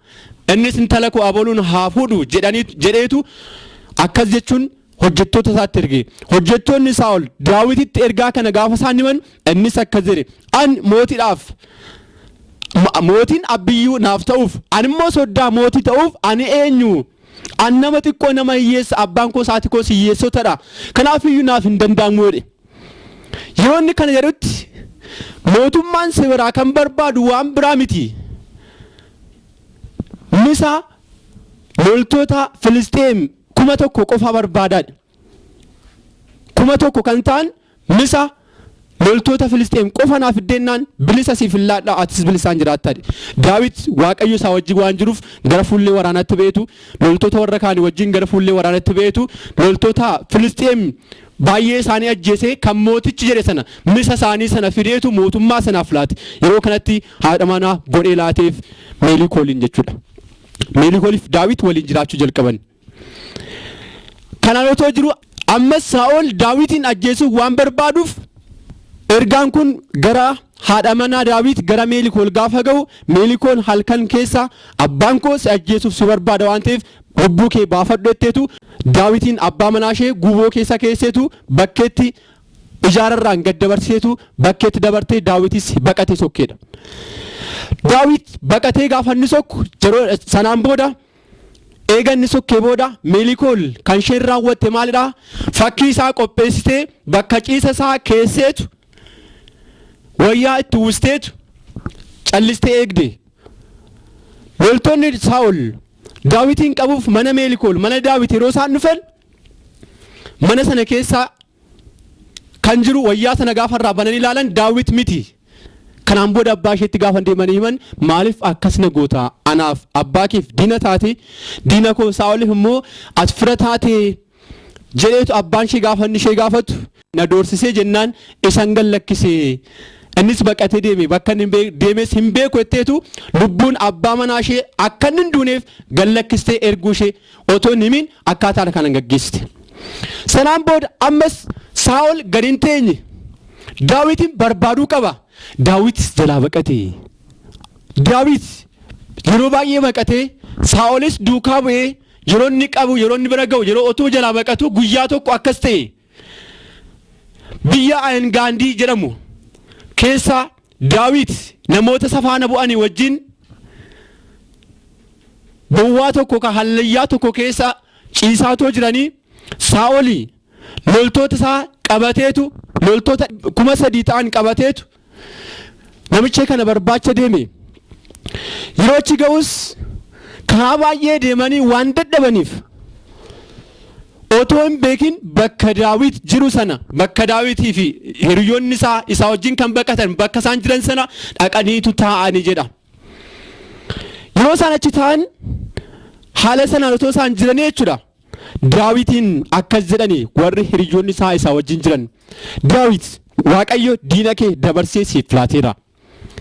Speaker 1: innis intala koo abaluun haa fuudhu jedheetu akkas jechuun hojjettoota isaatti erge. Hojjettoonni Saa'ol Daawititti ergaa kana gaafa isaan himan innis akkas jedhe. An mootiidhaaf mootiin abbiyyuu naaf ta'uuf ani immoo soddaa mootii ta'uuf ani eenyu? An nama xiqqoo, nama hiyyeessa, abbaan koo haati koos hiyyeessotadha. Kanaaf iyyuu naaf hin danda'amu jedhe. Yeroo inni kana jedhutti mootummaan si biraa kan barbaadu waan biraa miti. Misa loltoota Filisxeem 1000 qofa barbaadaadha. 1000 kan ta'an misa loltoota Filisxeem qofa naaf fiddeennaan bilisa siif hin laadhaa, atis bilisaan jiraattaadha. Daawit Waaqayyo isaa wajjin waan jiruuf gara fuullee waraanaatti ba'eetu loltoota warra kaanii wajjin gara fuullee waraanaatti ba'eetu loltoota Filisxeem baay'ee isaanii ajjeesee kan mootichi jedhe sana misa isaanii sana fideetu mootummaa sanaaf laate. Yeroo kanatti haadha manaa godhee laateef Meelikooliin jechuudha. Meelikooliif Daawit waliin jiraachuu jalqaban. Kanaan otoo jiru ammas Saa'ol Daawitiin ajjeesuuf waan barbaaduuf ergaan kun gara haadha manaa Daawit gara Meelikool gaafa ga'u, Meelikool halkan keessa abbaan koo si ajjeesuuf si barbaada waan ta'eef lubbuu kee baafadhu jetteetu Daawitiin abbaa manaa ishee guboo keessa keesseetu bakkeetti ijaararraan gad dabarseetu bakkeetti dabartee Daawitis baqatee sokkeedha. Daawit baqatee gaafa inni sokku yeroo sanaan booda eega inni sokkee booda Meelikool kan isheen raawwatte maalidha? Fakkii isaa qopheessitee bakka ciisa isaa keesseetu wayyaa itti uwwisteetu callistee eegde. Loltoonni Saa'ol Daawitiin qabuuf mana Meelikool, mana Daawit yeroo isaan dhufan mana sana keessa kan jiru wayyaa sana gaafa irraa bananii ilaalan Daawit miti. Kanaan booda abbaa isheetti gaafa deemanii himan, maaliif akkas na goota? Anaaf abbaa keef diina taate, diina koo Saa'oliif immoo ati fira taate jedheetu abbaan ishee gaafa inni ishee gaafatu, na doorsisee jennaan isan gad lakkisee, innis baqatee deeme, bakka inni deemes hin beeku jetteetu lubbuun abbaa manaa ishee akka inni hin duuneef gad lakkistee erguu ishee otoo hin himin akkaataa kanaan gaggeessite. Sanaan booda ammas Saa'ol gad hin teenye. Daawitin barbaaduu qaba. Daawit jalaa baqate. Daawit yeroo baay'ee baqatee Saa'olis duukaa bu'ee yeroo inni qabu, yeroo inni bira ga'u, yeroo otoo jalaa baqatu guyyaa tokko akkas ta'e. Biyya Ayengaandii jedhamu keessa Daawit namoota isa faana bu'anii wajjin bowwaa tokko ka hallayyaa tokko keessa ciisaatoo jiranii Saa'oli loltoota isaa qabateetu, loltoota 3000 ta'an qabateetu namicha kana barbaacha deeme. Yeroo achi ga'us karaa baay'ee deemanii waan dadhabaniif otoo hin beekin bakka Daawit jiru sana, bakka Daawitii fi hiriyoonni isaa isaa wajjin kan baqatan bakka isaan jiran sana dhaqaniitu taa'anii jedha. Yeroo isaan achi taa'an haala sanaan otoo isaan jiranii jechuudha. Daawitiin akkas jedhani warri hiriyoonni isaa isaa wajjin jiran. Daawit, Waaqayyo diina kee dabarsee siif laateera.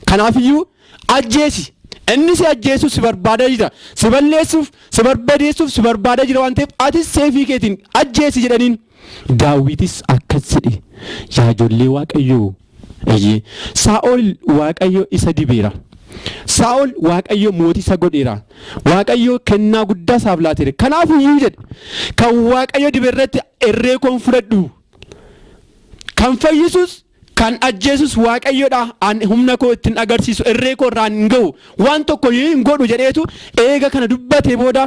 Speaker 1: Kanaafiyyuu ajjeesi. Inni si ajjeesuuf si barbaadaa jira. Si balleessuuf, si barbadeessuuf si barbaadaa jira waan ta'eef atis seefii keetiin ajjeesi jedhaniin. Daawitis akkas jedhe. Yaa ijoollee Waaqayyoo. Eeyyee. Saa'ol Waaqayyo isa dibeera. Saa'ol Waaqayyo mootii isa godheera. Waaqayyo kennaa guddaa isaaf laateera. Kanaafiyyuu jedhe, kan Waaqayyo dibe irratti irree koon fudhadhu. Kan fayyisus kan ajjeesus Waaqayyoodha. An humna koo ittiin agarsiisu irree koo irraan hin ga'u. Waan tokko hin godhu jedheetu eega kana dubbatee booda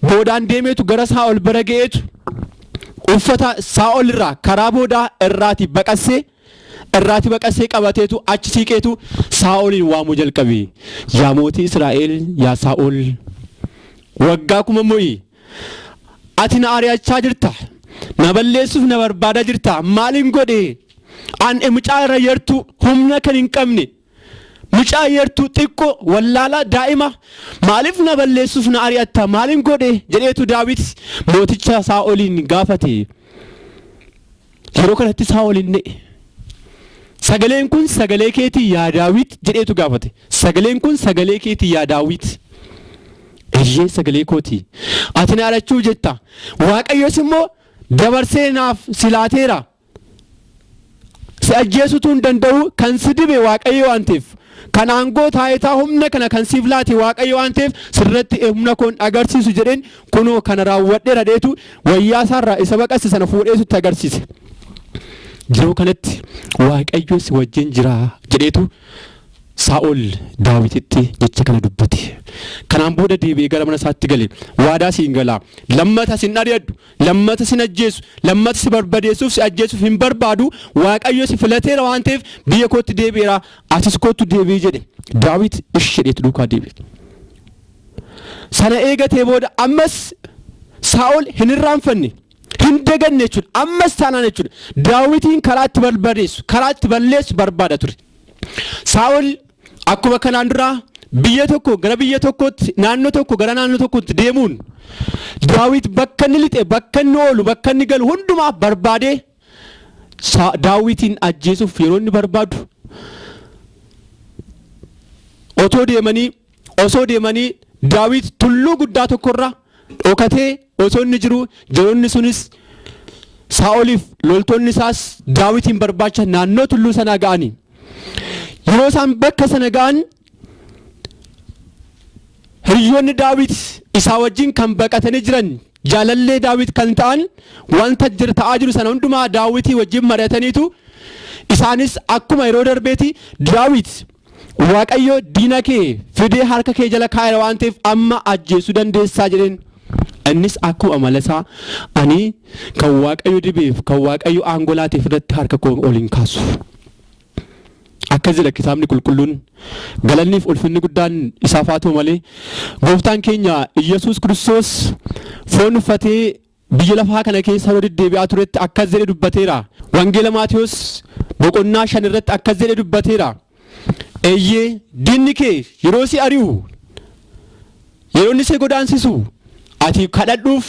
Speaker 1: boodaan deemeetu gara Saa'ol bira ga'eetu uffata Saa'ol irraa karaa boodaa irraati baqassee qabateetu achi siiqeetu Saa'oliin waamuu jalqabe. Yaa mootii Israa'el, yaa Saa'ol, waggaa 1000 mo'i. Ati na ari'achaa jirta. Na balleessuuf na barbaadaa jirta. Maalin godhe? An mucaa irra yartuu humna kan hin qabne, mucaa yartuu xiqqoo wallaalaa daa'ima, maaliif na balleessuuf na ari'atta? Maalin godhe jedheetu Daawit mooticha Saa'oliin gaafate. Yeroo kanatti Saa'oliin ne'e. Sagaleen kun sagalee keetii, yaa Daawit, jedheetu gaafate. Sagaleen kun sagalee keetii, yaa Daawit? Eeyyee, sagalee kooti. Ati na ari'achuu jetta. Waaqayyos immoo dabarsee naaf si laateera. Si ajjeesuutu hin danda'u, kan si dibe Waaqayyo waan ta'eef. Kan aangoo, taayitaa, humna kana kan siif laate Waaqayyo waan ta'eef, sirratti humna koon agarsiisu jedheen kunoo kana raawwadheera dheetu wayyaa isaarraa isa baqasse sana fuudheetu itti agarsiise. Yeroo kanatti "Waaqayyo si wajjin jira" jedheetu Saa'ol Daawititti jecha kana dubbate. Kanaan booda deebi'ee gara mana isaatti gale. "Waadaa siin galaa. Lammata sin ari'adhu. Lammata sin ajjeesu. Lammata si barbadeessuuf, si ajjeesuuf hin barbaadu. Waaqayyo si filateera waan ta'eef biyya kootti deebi'eera. Atis kootu deebi'i" jedhe. Daawit "Ishi" jedheetu duukaa deebi'e. Sana eegatee booda ammas Saa'ol hin irraanfanne. Hin daganne jechuudha. Ammas taanaan jechuudha. Daawitiin karaa itti barbadeessu, karaa itti balleessu barbaada ture. Saa'ol akkuma kanaan duraa biyya tokko gara biyya tokkootti, naannoo tokko gara naannoo tokkootti deemuun Daawit bakka inni lixe, bakka inni oolu, bakka inni galu hundumaa barbaadee Daawitiin ajjeesuuf yeroo inni barbaadu, osoo deemanii Daawit tulluu guddaa tokkorra dhokatee osoo inni jiru, yeroonni sunis Saa'oliif loltoonni isaas Daawitiin barbaacha naannoo tulluu sanaa ga'anii. Yeroo isaan bakka sana ga'an, hiriyoonni Daawit isaa wajjin kan baqatanii jiran, jaalallee Daawit kan ta'an, wanta ta'aa jiru sana hundumaa Daawitii wajjin mari'ataniitu isaanis akkuma yeroo darbeeti, "Daawit, Waaqayyo diina kee fidee harka kee jala kaa'eera waan ta'eef amma ajjeesuu dandeessaa" jedheen. Innis akkuma amala isaa, "Ani kan Waaqayyo dibeef, kan Waaqayyo aangoo laateef irratti harka koo ol hin kaasu." Akkas jedha kitaabni qulqulluun. Galanniif ulfinni guddaan isaaf haa ta'u malee, gooftaan keenya Iyyasuus Kiristoos foon uffatee biyya lafaa kana keessa yeroo deddeebi'aa turetti akkas jedhee dubbateera. Wangeela Maatiyos boqonnaa 5 irratti akkas jedhee dubbateera. "Eeyyee, diinni kee yeroo si ari'u, yeroo inni si godaansisu, ati kadhadhuuf.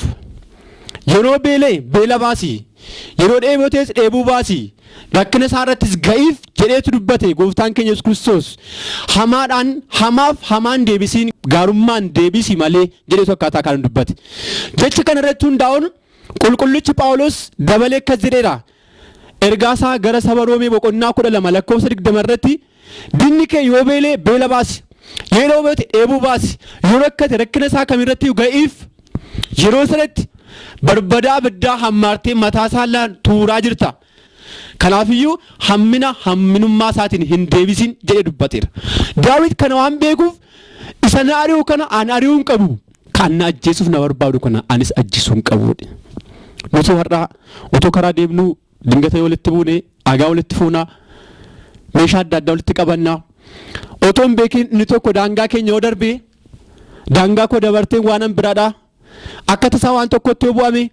Speaker 1: Yeroo beelee beela baasi, yeroo dheebotees dheebuu baasi, rakkina isaa irrattis ga'iif" jedheetu dubbate gooftaan keenya Yesuus Kiristoos. "Hamaadhaan hamaaf hamaan deebisiin, gaarummaan deebisi malee" jedheetu akkaataa kanaan dubbate. Jecha kana irratti hundaa'uun qulqullichi Phaawulos dabalee akkas jedheera. Ergaasaa gara saba Roomee boqonnaa 12 lakkoofsa 20 irratti, "Diinni kee yoo beelee beela baasi, yeroo dheebote dheebuu baasi, yoo rakkate rakkina isaa kamirratti ga'iif. Yeroo sanatti barbadaa abiddaa hammaartee mataa isaa tuuraa jirta. Kanaafiyyuu hammina hamminummaa isaatiin hin deebisin" jedhee dubbateera. Daawit kana waan beekuuf, "Isa na ari'u kana an ari'uu hin qabu. Kan na ajjeesuuf na barbaadu kana anis ajjeesuu hin qabu." Nuti har'aa otoo karaa deemnu dingata walitti buune, dhagaa walitti fuunaa, meeshaa adda addaa walitti qabannaa. Otoo hin beekin inni tokko daangaa keenya yoo darbee, daangaa koo dabartee waan an biraadhaa. Akka tasaa waan tokkotti yoo bu'ame,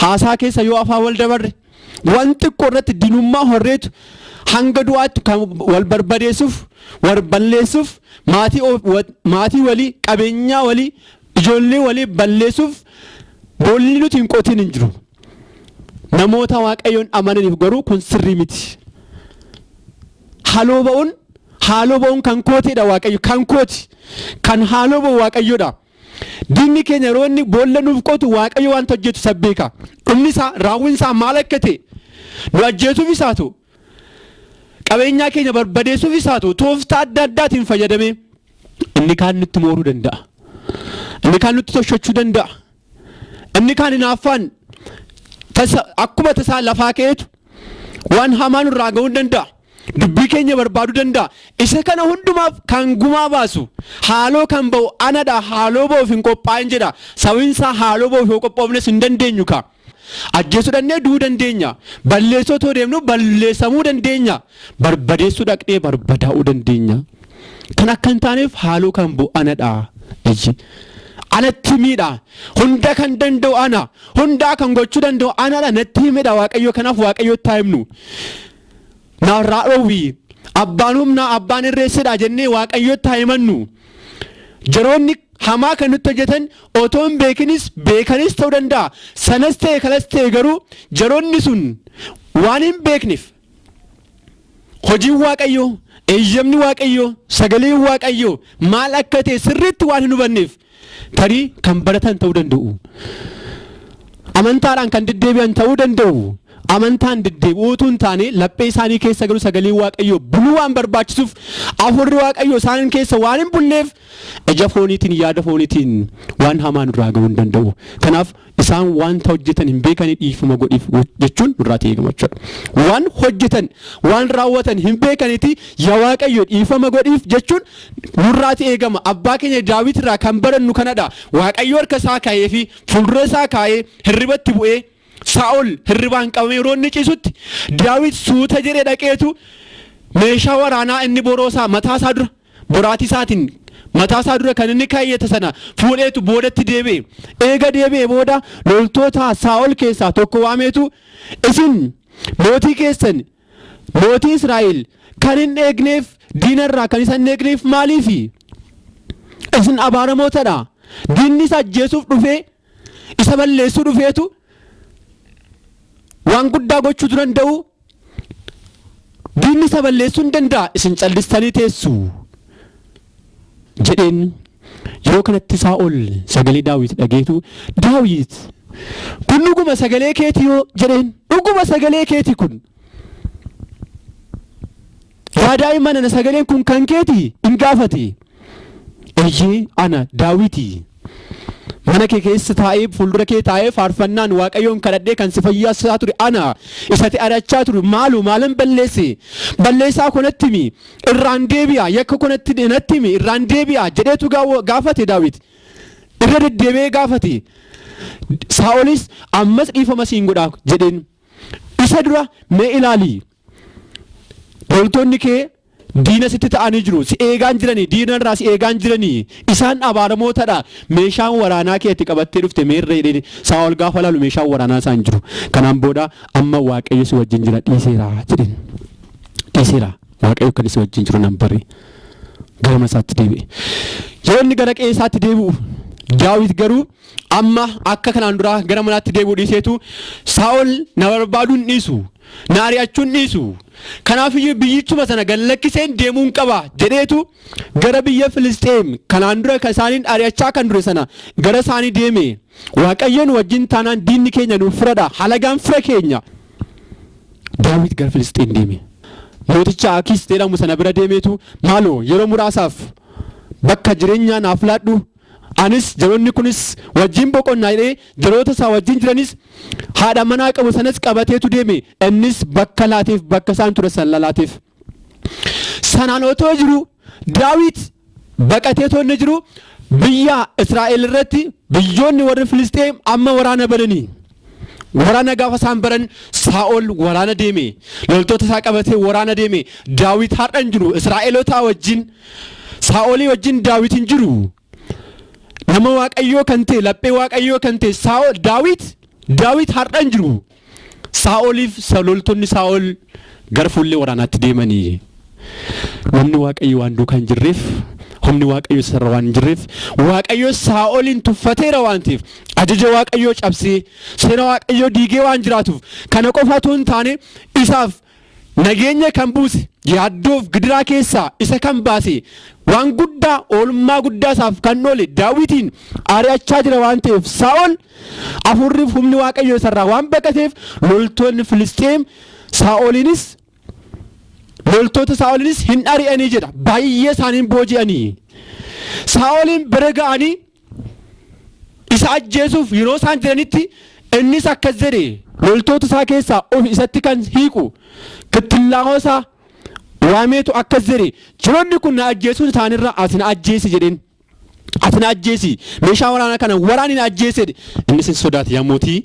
Speaker 1: haasaa keessa yoo afaan wal dabarre, waan xiqqoo irratti dinummaa horreetu hanga du'aatti kan wal barbadeessuuf, wal balleessuuf, maatii walii, qabeenyaa walii, ijoollee walii balleessuuf boolli nuti hin qotiin hin jiru. Namoota Waaqayyoon amananiif garuu kun sirrii miti. Haaloo ba'uun kan kootiidha, Waaqayyo kan kooti. Kan haaloo ba'u Waaqayyoodha. Diinni keenya yeroo inni boolla nuuf qotu, Waaqayyo wanta hojjetu sabbeeka. Dhumni isaa, raawwiin isaa maal akka ta'e, nu ajjeesuuf isaa ta'u, qabeenyaa keenya barbadeessuuf isaa ta'u, tooftaa adda addaatiin fayyadamee inni kaan nutti mooruu danda'a. Inni kaan nutti toshachuu danda'a. Inni kaan hinaaffaan akkuma tasaa lafaa ka'eetu waan hamaa nurraa ga'uu danda'a. Dubbii keenya barbaaduu danda'a. Isa kana hundumaaf kan gumaa baasu, haaloo kan ba'u anadha, haaloo ba'uuf hin qophaa'in jedha. Sababiin isaa haaloo ba'uuf yoo qophoofnes hin dandeenyu ka. Ajjeesuu dhaqnee du'uu dandeenya. Balleessuu otoo deemnu balleessamuu dandeenya. Barbadeessuu dhaqnee barbadaa'uu dandeenya. Kan akka hin taaneef haaloo kan ba'u anadha. Iyyi. Anatti himiidha. Hunda kan danda'u ana. Hundaa kan gochuu danda'u anadha. Natti himedha Waaqayyo, kanaaf Waaqayyotti haa himnu. Naarraa dhoowwi. Abbaan humnaa, abbaan irreessedha jennee Waaqayyotti haa himannu. Yeroonni hamaa kan nutti hojjetan otoo hin beekinis beekanis ta'uu danda'a. Sanas ta'e kanas ta'e garuu yeroonni sun waan hin beekneef, hojiin Waaqayyoo, eeyyamni Waaqayyoo, sagaleen Waaqayyoo maal akka ta'e sirriitti waan hin hubanneef Tarii kan baratan ta'uu danda'u. Amantaadhaan kan deddeebi'an ta'uu danda'u. Amantaan deddeebi'uu utuu hin taane laphee isaanii keessa garuu sagalee Waaqayyoo buluu waan barbaachisuuf hafuurri Waaqayyoo isaan keessa waan hin bulleef ija fooniitiin yaada fooniitiin waan hamaa nurraa ga'uu hin danda'u. Kanaaf isaan wanta hojjetan hin beekanii dhiifama godhiif jechuun nurraa eegama jechuudha. Waan hojjetan waan raawwatan hin beekaniiti yaa Waaqayyo dhiifama godhiif jechuun nurraati eegama. Abbaa keenya Daawit irraa kan barannu kanadha. Waaqayyo harka isaa kaa'ee fi fuuldura isaa kaa'ee hirribatti bu'ee Saa'ol hirribaan qabamee yeroo inni ciisutti Daawit suuta jedhee dhaqeetu meeshaa waraanaa inni boroosaa mataa isaa dura boraatii isaatiin mataa isaa dura kan inni kaayyate sana fuudheetu boodatti deebi'e. Eega deebi'e booda loltoota Saa'ol keessaa tokko waameetu isin mootii keessan mootii Israa'el kan hin eegneef diinarraa kan isa hin eegneef maaliifi? Isin abaaramootadha. Diinni isa ajjeesuuf dhufee isa balleessuu dhufeetu waan guddaa gochuutu danda'u. Diinni isa balleessuu hin danda'a. Isin callistanii teessu jedheen. Yeroo kanatti Saa'ol sagalee Daawit dhageetu, Daawit, kun dhuguma sagalee keeti yoo jedheen, dhuguma sagalee keeti kun. Yaa daa'ima nana, sagaleen kun kan keeti hin gaafate. Eeyyee, ana Daawiti. Mana kee keessa taa'ee, fuuldura kee taa'ee faarfannaan Waaqayyoon kadhadhee kan si fayyisaa ture ana. Isatti ari'achaa ture maalu maalan balleesse? Balleessaa koo natti himi, irraan deebi'a, yakka koo natti himi, irraan deebi'a jedheetu gaafate Daawit. Irra deddeebi'ee gaafate. Saa'olis ammas dhiifama siin godhaa jedheen. Isa dura mee ilaali. Loltoonni kee diina sitti ta'anii jiru. Si eegaan jiranii, diina irraa si eegaan jiranii. Isaan abaaramootadha. Meeshaan waraanaa kee itti qabattee dhufte meerree jedheen. Saa'ol gaafa laalu meeshaan waraanaa isaan jiru. Kanaan booda amma Waaqayyo si wajjin jira, dhiiseera jedheen. Dhiiseera. Waaqayyo kan si wajjin jiru nan bare. Gara mana isaatti deebi'e. Yeroo inni gara qe'ee isaatti deebi'u, Daawit garuu amma akka kanaan duraa gara manaatti deebi'uu dhiiseetu, Saa'ol na barbaaduun dhiisu, na ari'achuun dhiisu. Kanaafiyyuu biyyichuma sana gad lakkiseen deemuun qaba jedheetu gara biyya Filisxeem kanaan dura kan isaaniin ari'achaa kan ture sana gara isaanii deeme. Waaqayyoon wajjin taanaan diinni keenya nuuf firadha. Halagaan fira keenya. Daawit gara Filisxeem deeme. Mooticha Akiis jedhamu sana bira deemeetu, maaloo yeroo muraasaaf bakka jireenyaa naaf laadhu, anis jaroonni kunis wajjin boqonnaa jedhee jaroota isaa wajjin jiranis haadha manaa qabu sanas qabateetu deeme. Innis bakka laateef, bakka isaan ture sana laateef. Sanaan otoo jiru, Daawit baqateetoo inni jiru, biyya Israa'el irratti biyyoonni warri Filisxeem amma waraana bananii. Waraana gaafa isaan baran, Saa'ol waraana deeme. Loltoota isaa qabatee waraana deeme. Daawit har'a hin jiru. Israa'elotaa wajjin, Saa'olii wajjin Daawit hin jiru. Nama Waaqayyoo kan ta'e, laphee Waaqayyoo kan ta'e Saa'ol, Daawit har'a hin jiru. Saa'oliif loltoonni Saa'ol gara fuullee waraanaatti deemanii. Namni Waaqayyo waan duukaa hin jirreef, humni Waaqayyo isarra waan hin jirreef, Waaqayyo Saa'oliin tuffateera waan ta'eef, ajaja Waaqayyoo cabsee seera Waaqayyoo diigee waan jiraatuuf, kana qofa otoo hin taane isaaf nageenya kan buuse, yaaddoof gidiraa keessaa isa kan baase, waan guddaa oolmaa guddaa isaaf kan oole Daawitiin ari'achaa jira waan ta'eef, Saa'ol hafuurriif humni Waaqayyoo isarraa waan baqateef, loltoonni Filisxeem Saa'oliinis loltoota Saa'oliinis hin ari'anii jedha. Baay'ee isaaniin booji'anii Saa'oliin bira ga'anii isa ajjeesuuf yeroo isaan jiranitti, innis akkas jedhe: loltoota isaa keessaa of isatti kan hiiqu kittillaa'oo isaa waameetu akkas jedhe, "Jiroonni kun na ajjeesuun isaanirra ati na ajjeesi," jedheen. "Ati na ajjeesi, meeshaa waraanaa kana waraani na ajjeese," jedhe. Innis hin sodaate. Yaa mootii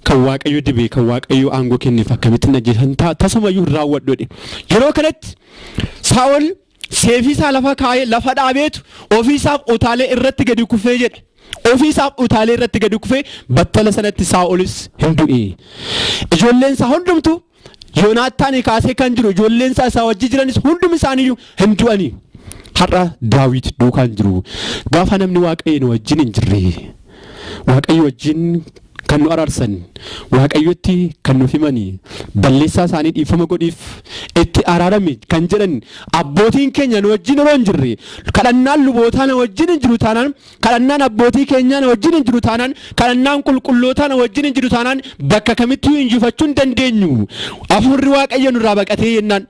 Speaker 1: kan Waaqayyo dibe, kan Waaqayyo aangoo kenneef akkamittiin na ajjeesan, tasumayyuu hin raawwadhu jedhe. Yeroo kanatti Saa'ol seefii isaa lafa kaa'ee, lafa dhaabeetu ofii isaaf utaalee irratti gadi kufee jedhe. Ofii isaaf utaalee irratti gadi kufee battala sanatti Saa'olis hin du'e. Ijoolleen isaa hundumtu, Yoonaataanii kaasee kan jiru ijoolleen isaa isaa wajji jiranis hundumi isaaniiyyuu hin du'anii. Har'a Daawit duukaan jiru. Gaafa namni Waaqayyoon wajjin hin jirre, Waaqayyo wajjin kan kan nu araarsan, Waaqayyotti kan nuuf himani, balleessaa isaanii dhiifama godhiif, itti araarami kan jedhan abbootiin keenya nu wajjin yeroo hin jirre, kadhannaan lubootaa nu wajjin hin jiru taanaan, kadhannaan abbootii keenyaa nu wajjin hin jiru taanaan, kadhannaan qulqullootaa nu wajjin hin jiru taanaan, bakka kamittuu injifachuu hin dandeenyu. Hafuurri Waaqayyo nurraa baqatee jennaan,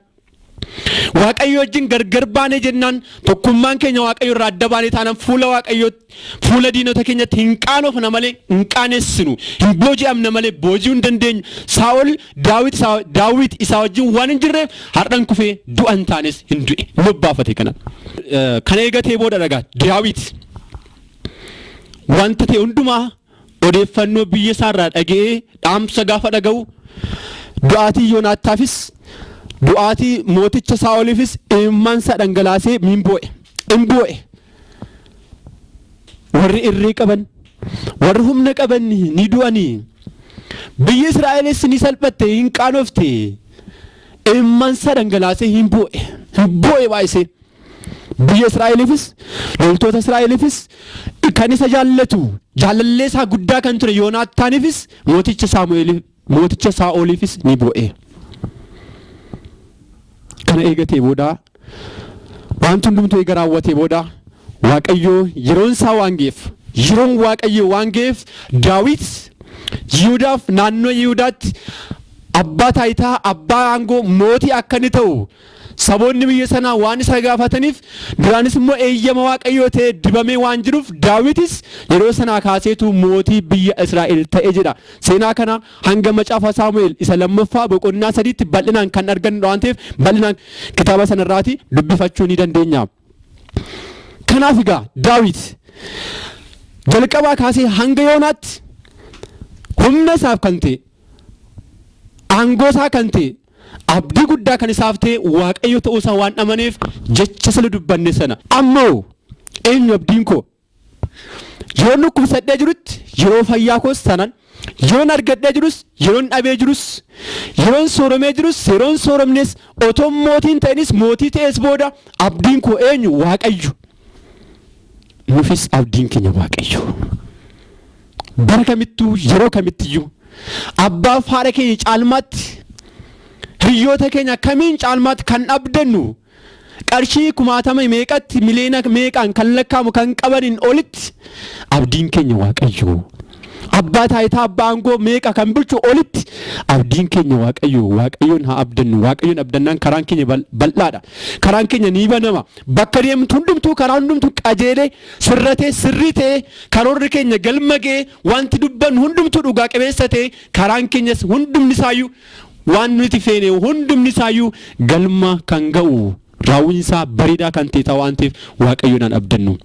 Speaker 1: Waaqayyo wajjin gargar baanee jennaan, tokkummaan keenya Waaqayyo irraa adda baanee taanaan, fuula Waaqayyootti, fuula diinota keenyatti hin qaanofna malee hin qaanessinu, hin booji'amna malee booji'uu hin dandeenyu. Saa'ol Daawit isaa wajjin waan hin jirreef har'an kufee du'an taanes hin du'e lobbaafate. Kana eegatee booda dhagaa Daawit wanta ta'e hundumaa odeeffannoo biyya isaarraa dhaga'ee, dhaamsa gaafa dhaga'u, du'aatii Yoonaataafis du'aatii mooticha Saa'oliifis imimmaansaa dhangalaasee hin boo'e hin boo'e. Warri irree qaban, warri humna qaban ni du'anii, biyyi Israa'elis ni salphatte, hin qaanofte. Imimmaansaa dhangalaasee hin boo'e, hin boo'e baay'isee. Biyya Israa'eliifis, loltoota Israa'eliifis, kan isa jaallatu jaalallee isaa guddaa kan ture Yoonaataaniifis, mooticha Saamu'eeliif, mooticha Saa'oliifis ni boo'e. Kana eegatee booda, wanti hundumtuu eega raawwatee booda, Waaqayyo yeroon isaa waan ga'eef, yeroon Waaqayyo waan ga'eef, Daawit Yihudaaf naannoo Yihudaatti abbaa taayitaa, abbaa aangoo, mootii akka inni ta'u saboonni biyya sanaa waan isa gaafataniif, duraanis immoo eeyyama Waaqayyoo ta'e dibamee waan jiruuf, Daawitis yeroo sanaa kaaseetu mootii biyya Israa'el ta'e jedha. Seenaa kana hanga Macaafa Saamu'eel isa lammaffaa boqonnaa 3tti bal'inaan kan argannu waan ta'eef, bal'inaan kitaaba sanarraati dubbifachuu ni dandeenya. Kanaaf egaa Daawit jalqabaa kaasee hanga yoonaatti humna isaaf kan ta'e, aangoo isaa kan ta'e, abdii guddaa kan isaaf ta'e Waaqayyo ta'uu isaa waan amaneef, jecha sila dubbanne sana, ammoo eenyu abdiin koo? Yeroon dhukkubsadhee jirutti, yeroo fayyaa koos taanaan, yeroon argadhee jirus, yeroon dhabee jirus, yeroon sooromee jirus, yeroon sooromnes, otoo mootiin ta'inis, mootii ta'es booda, abdiin koo eenyu? Waaqayyo. Nufis abdiin keenya Waaqayyo. Bara kamittuu, yeroo kamittiyyuu, abbaaf haadha keenya caalmaatti, hiriyoota keenya kamiin caalmaatti kan abdannu, qarshii kumaatama meeqatti, miliyoona meeqaan kan lakkaa'amu kan qabaniin olitti abdiin keenya Waaqayyo. Abbaa taayitaa, abbaa aangoo meeqa kan bulchu olitti abdiin keenya Waaqayyo. Waaqayyoon haa abdannu. Waaqayyoon abdannaan karaan keenya bal'aadha. Karaan keenya ni banama. Bakka deemtu hundumtuu, karaa hundumtuu qajeelee, sirratee, sirrii ta'ee, karoorri keenya galma ga'ee, wanti dubbannu hundumtuu dhugaa qabeessa ta'e, karaan keenyas hundumni isaayyuu, waan nuti feene hundumni isaayyuu galma kan ga'u, raawwiinsaa bareedaa kan ta'e ta'a waan ta'eef, Waaqayyoon abdannu.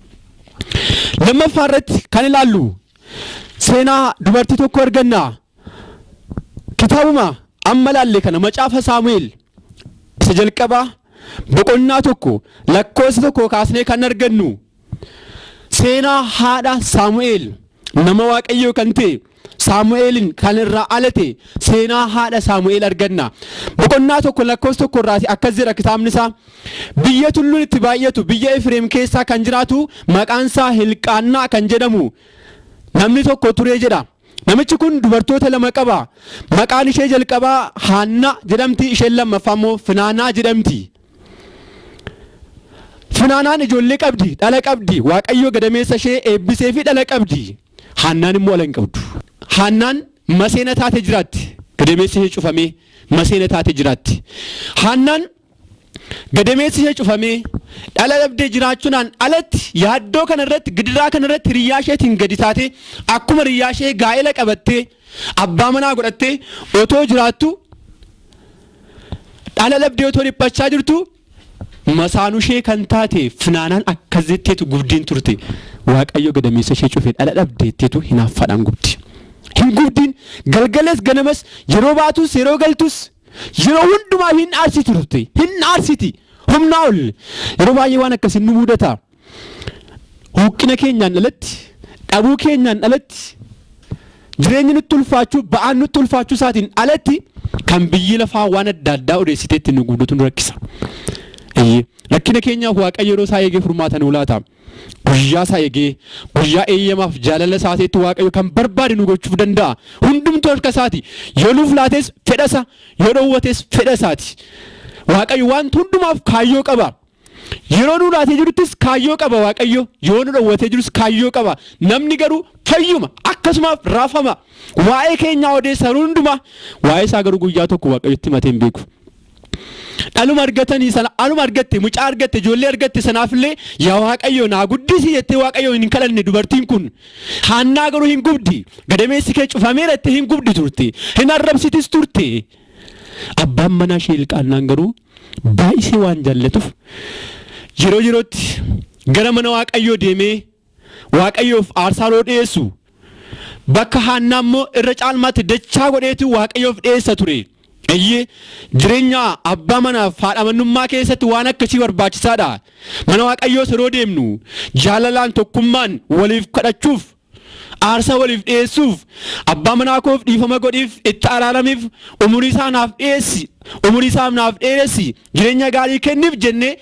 Speaker 1: Lammaffaa irratti kan ilaallu seenaa dubartii tokko arganna. Kitaabuma amma laalle kana, Macaafa Saamu'eel isa jalqabaa boqonnaa 1 lakkoofsa 1 kaasnee kan argannu seenaa haadha Saamu'eel, nama Waaqayyoo kan ta'e Saamu'eelin kan irraa alate, seenaa haadha Saamu'eel arganna. Boqonnaa 1 lakkoofsa 1 irraati akkas jedha kitaabni isaa. Biyya tulluun itti baay'atu, biyya Efreem keessaa kan jiraatu, maqaan isaa Hilqaannaa kan jedhamu namni tokko ture jedha. Namichi kun dubartoota lama qaba. Maqaan ishee jalqabaa Haannaa jedhamti, isheen lammaffaa immoo Finaanaa jedhamti. Finaanaan ijoollee qabdi, dhala qabdi. Waaqayyo gadameessa ishee eebbisee fi dhala qabdi. Haannaan immoo dhala hin qabdu. Haannaan maseena taate jiraatti. Gadameessi ishee cufamee maseena taate jiraatti. Haannaan gadameessi ishee cufamee dhala dhabdee jiraachuudhaan alatti, yaaddoo kana irratti, gidiraa kana irratti, hiriyyaa isheetiin gadi taate, akkuma hiriyyaa ishee gaa'ela qabattee abbaa manaa godhattee otoo jiraattu, dhala dhabdee otoo dhiphachaa jirtu, masaanuu ishee kan taate Finaanaan akkas jetteetu gubdiin turte. Waaqayyo gadameessa ishee cufee dhala dhabdeetteetu hinaaffaadhaan gubdi. Hin gubdiin galgalas ganamas, yeroo baatus yeroo galtus, yeroo hundumaa hin aarsiti turte, hin aarsiti humnaa ol. Yeroo baay'ee waan akkasii nu mudata. Huqqina keenyaan alatti, dhabuu keenyaan alatti, jireenyi nutti ulfaachuu, ba'aan nutti ulfaachuu isaatiin alatti, kan biyyi lafaa waan adda addaa odeessiteetti nu gubdutu nu rakkisa. Rakkina keenyaaf Waaqayyo yeroo isaa eegee furmaata nuu laata. Guyyaa isaa eegee, guyyaa eeyyamaaf jaalala isaatiitti Waaqayyo kan barbaade nu gochuuf danda'a. Hundumtuu harka isaati. Yoo nuuf laates fedha isa, yoo dhowwates fedha isaati. Waaqayyo waan hundumaaf kaayyoo qaba. Yeroo nu laatee jiruttis kaayyoo qaba Waaqayyo. Yoo nu dhowwatee jirus kaayyoo qaba. Namni garuu fayyuma akkasumaaf raafama. Waa'ee keenyaa odeessa yeroo hundumaa. Waa'ee isaa garuu guyyaa tokko Waaqayyotti himatee hin beeku. Dhaluma argatanii sana, anuma argatte, mucaa argatte, ijoollee argatte sanaafillee yaa Waaqayyo naa guddisi jettee Waaqayyo hin kadhanne dubartiin kun. Haannaa garuu hin gubdi. Gadameessi kee cufameera jettee hin gubdi turte. Hin arrabsitis turte. Abbaan manaa ishee Elqaannaan garuu baay'isee waan jaallatuuf yeroo yerootti gara mana Waaqayyoo deemee Waaqayyoof aarsaa yeroo dhiyeessu, bakka Haannaa immoo irra caalmaatti dachaa godheetu Waaqayyoof dhiyeessa ture. Eeyyee, jireenya abbaa manaaf haadha manummaa keessatti waan akkasii barbaachisaadha. Mana Waaqayyoos yeroo deemnu jaalalaan, tokkummaan waliif kadhachuuf, aarsaa waliif dhiyeessuuf, abbaa manaa koof dhiifama godhiif, itti araaramiif, umurii isaa naaf dhiyeessi, umurii isaa naaf dheeressi, jireenya gaarii kenniif jennee,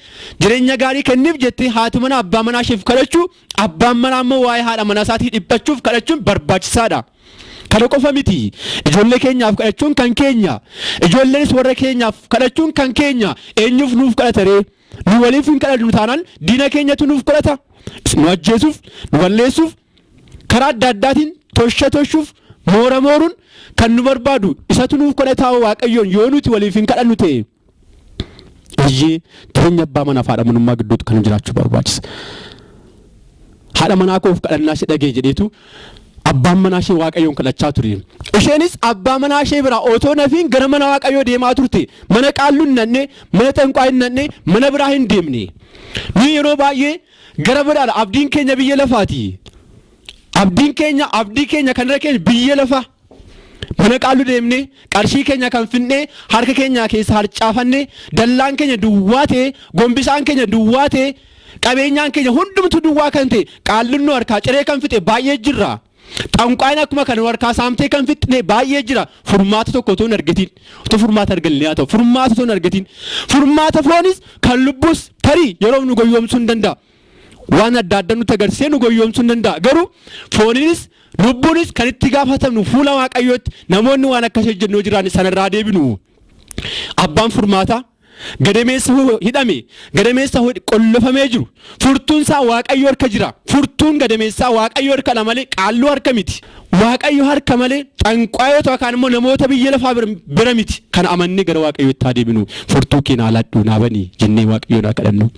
Speaker 1: jireenya gaarii kenniif jettee haati manaa abbaa manaa isheef kadhachuu, abbaan manaa immoo waa'ee haadha manaa isaatii dhiphachuuf kadhachuun barbaachisaadha. Kana qofa miti. Ijoollee keenyaaf kadhachuun kan keenya. Ijoolleenis warra keenyaaf kadhachuun kan keenya. Eenyuuf nuuf kadhata ree? Nu waliif hin kadhannu taanaan diina keenyatu nuuf kadhata. Nu ajjeesuuf, nu balleessuuf, karaa adda addaatiin tosha toshuuf, moora mooruun kan nu barbaadu isatu nuuf kadhataa Waaqayyoon yoo nuti waliif hin kadhannu ta'e. Eeyyee, jireenya abbaa manaaf haadha manummaa gidduutti kan jiraachuu barbaachisa. Haadha manaa koof kadhannaa ishee dhagee jedheetu abbaan manaa ishee Waaqayyoon kadhachaa ture. Isheenis abbaa manaa ishee biraa otoo nafiin gara mana Waaqayyoo deemaa turte. Mana qaalluu hin nanne, mana xanqwaa hin nanne, mana biraa hin deemne. Nuyi yeroo baay'ee gara biraadha, abdiin keenya biyya lafaati. Abdiin keenya, abdii keenya kan irra keenya biyya lafaa. Mana qaalluu deemnee qarshii keenya kan finnee harka keenya keessa harcaafannee, dallaan keenya duwwaa ta'e, gombisaan keenya duwwaa ta'e, qabeenyaan keenya hundumtuu duwwaa kan ta'e, qaalluun nu harkaa ciree kan fixe baay'ee jirra. Xanqwaan akkuma kan nu harkaa saamtee kan fixne baay'ee jira. Furmaata tokko otoo hin argatiin, otoo furmaata arganne haa ta'u, furmaata otoo hin argatiin, furmaata foonis kan lubbuus tarii yeroo nu goyyomsuu hin danda'a. Waan adda addaa nutti agarsiisee nu goyyomsuu hin danda'a. Garuu fooninis lubbuunis kan itti gaafatamnu fuula Waaqayyootti. Namoonni waan akkasii hojjennu jiraan sanarraa deebinu. Abbaan furmaataa gadameessa hidhame, gadameessa qollofamee jiru, furtuun isaa Waaqayyo harka jira. Furtuun gadameessaa Waaqayyo harkadha malee qaalluu harka miti. Waaqayyo harka malee xanqwaayota yookaan immoo namoota biyya lafaa bira miti. Kana amannee gara Waaqayyootti haa deebinu. Furtuu kee naa laadhu, naa bani jennee Waaqayyoon haa kadhannu.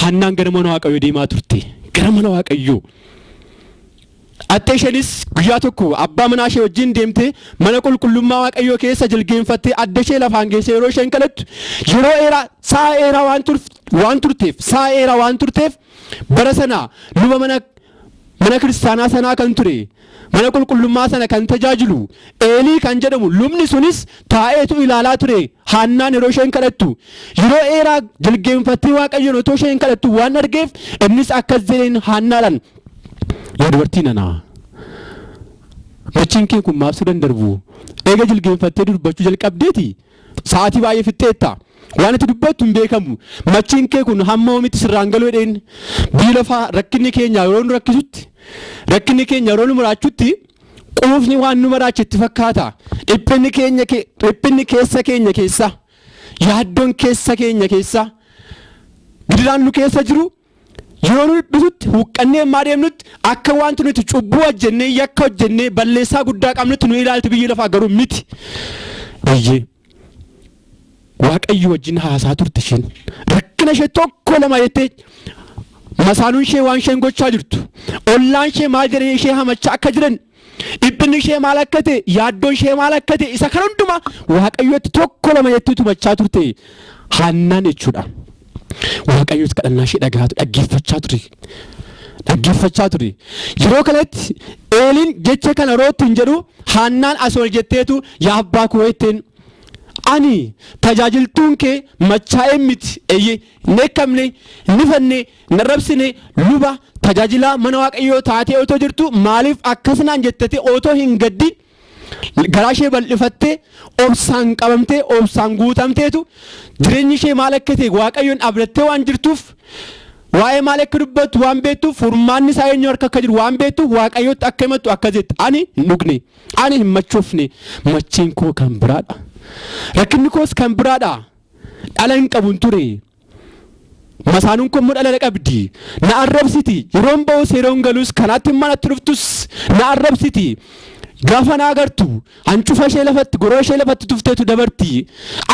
Speaker 1: Haannaan gara mana Waaqayyoo deemaa turte. Gara mana Waaqayyoo. Atte isheenis guyyaa tokko abbaa manaa ishee wajjin deemtee mana qulqullummaa Waaqayyoo keessa jilgeenfattee adda ishee lafaan geessee yeroo isheen kadhattu, yeroo dheeraa, sa'a dheeraa waan turteef, sa'a dheeraa waan turteef, bara sana luba mana kiristaanaa sanaa kan ture, mana qulqullummaa sana kan tajaajilu Eelii kan jedhamu lubni sunis taa'eetu ilaalaa ture. Haannaan yeroo isheen kadhattu, yeroo dheeraa jilgeenfattee Waaqayyoon otoo isheen kadhattu waan argeef, innis akkas jedheen Haannaadhaan: "Yaa dubartii nanaa, machiin kee kun maaf si dandarbu? Eega jilgeenfattee dubbachuu jalqabdeeti sa'aatii baay'ee fixxeetta. Waan itti dubbattu hin beekamu. Machiin kee kun hamma oomitti sirraan galuu?" jedheen. Biyyi lafaa rakkinni keenya yeroo nu rakkisutti, rakkinni keenya yeroo nu maraachutti, quufni waan nu maraache itti fakkaata. Dhiphinni keenya, dhiphinni keessa keenya keessa, yaaddoon keessa keenya keessa, gidiraan nu keessa jiru yeroo nu dhiphisutti, huqqannee ammaa deemnutti, akka wanti nuti cubbuu hojjennee, yakka hojjennee, balleessaa guddaa qabnutti nu ilaalti biyyi lafaa, garuu miti. Eeyyee. Waaqayyo wajjin haasaa turte isheen. Rakkina ishee tokko lama jettee, masaanuun ishee waan isheen gochaa jirtu, ollaan ishee maal jedhanii ishee hamachaa akka jiran, dhiphinni ishee maal akka ta'e, yaaddoon ishee maal akka ta'e, isa kan hundumaa Waaqayyotti tokko lama jettee tumachaa turte Haannaan jechuudha. Waaqayyos kadhannaa ishee dhagaatu dhaggeeffachaa ture. Dhaggeeffachaa ture. Yeroo kanatti Eeliin jecha kana yeroo ittiin jedhu, Haannaan as ol jetteetu, "Yaa abbaa koo," jetteen, "ani tajaajiltuun kee machaa'een miti, eeyyee, hin dheekkamne, hin ifanne, hin arrabsine. Luba tajaajilaa mana Waaqayyoo taatee otoo jirtu maaliif akkas naan jettete?" Otoo hin gaddin, garaa ishee bal'ifattee, obsaan qabamtee, obsaan guutamteetu, jireenyi ishee maal akka ta'e Waaqayyoon abdattee waan jirtuuf, Waa'ee maal akka dubbattu waan beektuuf, furmaanni isaa eenyu harka akka jiru waan beektuuf, Waaqayyotti akka himattu akkas jette: "Ani hin dhugne, ani hin machoofne, machiin koo kan biraadha. Rakkinni koos kan biraadha. Dhala hin qabun ture. Masaanuun kun immoo dhala qabdi. Na arrabsiti. Yeroon ba'us yeroon galus kanaatti manatti dhuftus na arrabsiti. Gaafa na agartu hancufa ishee lafatti, goroo ishee lafatti tufteetu dabarti.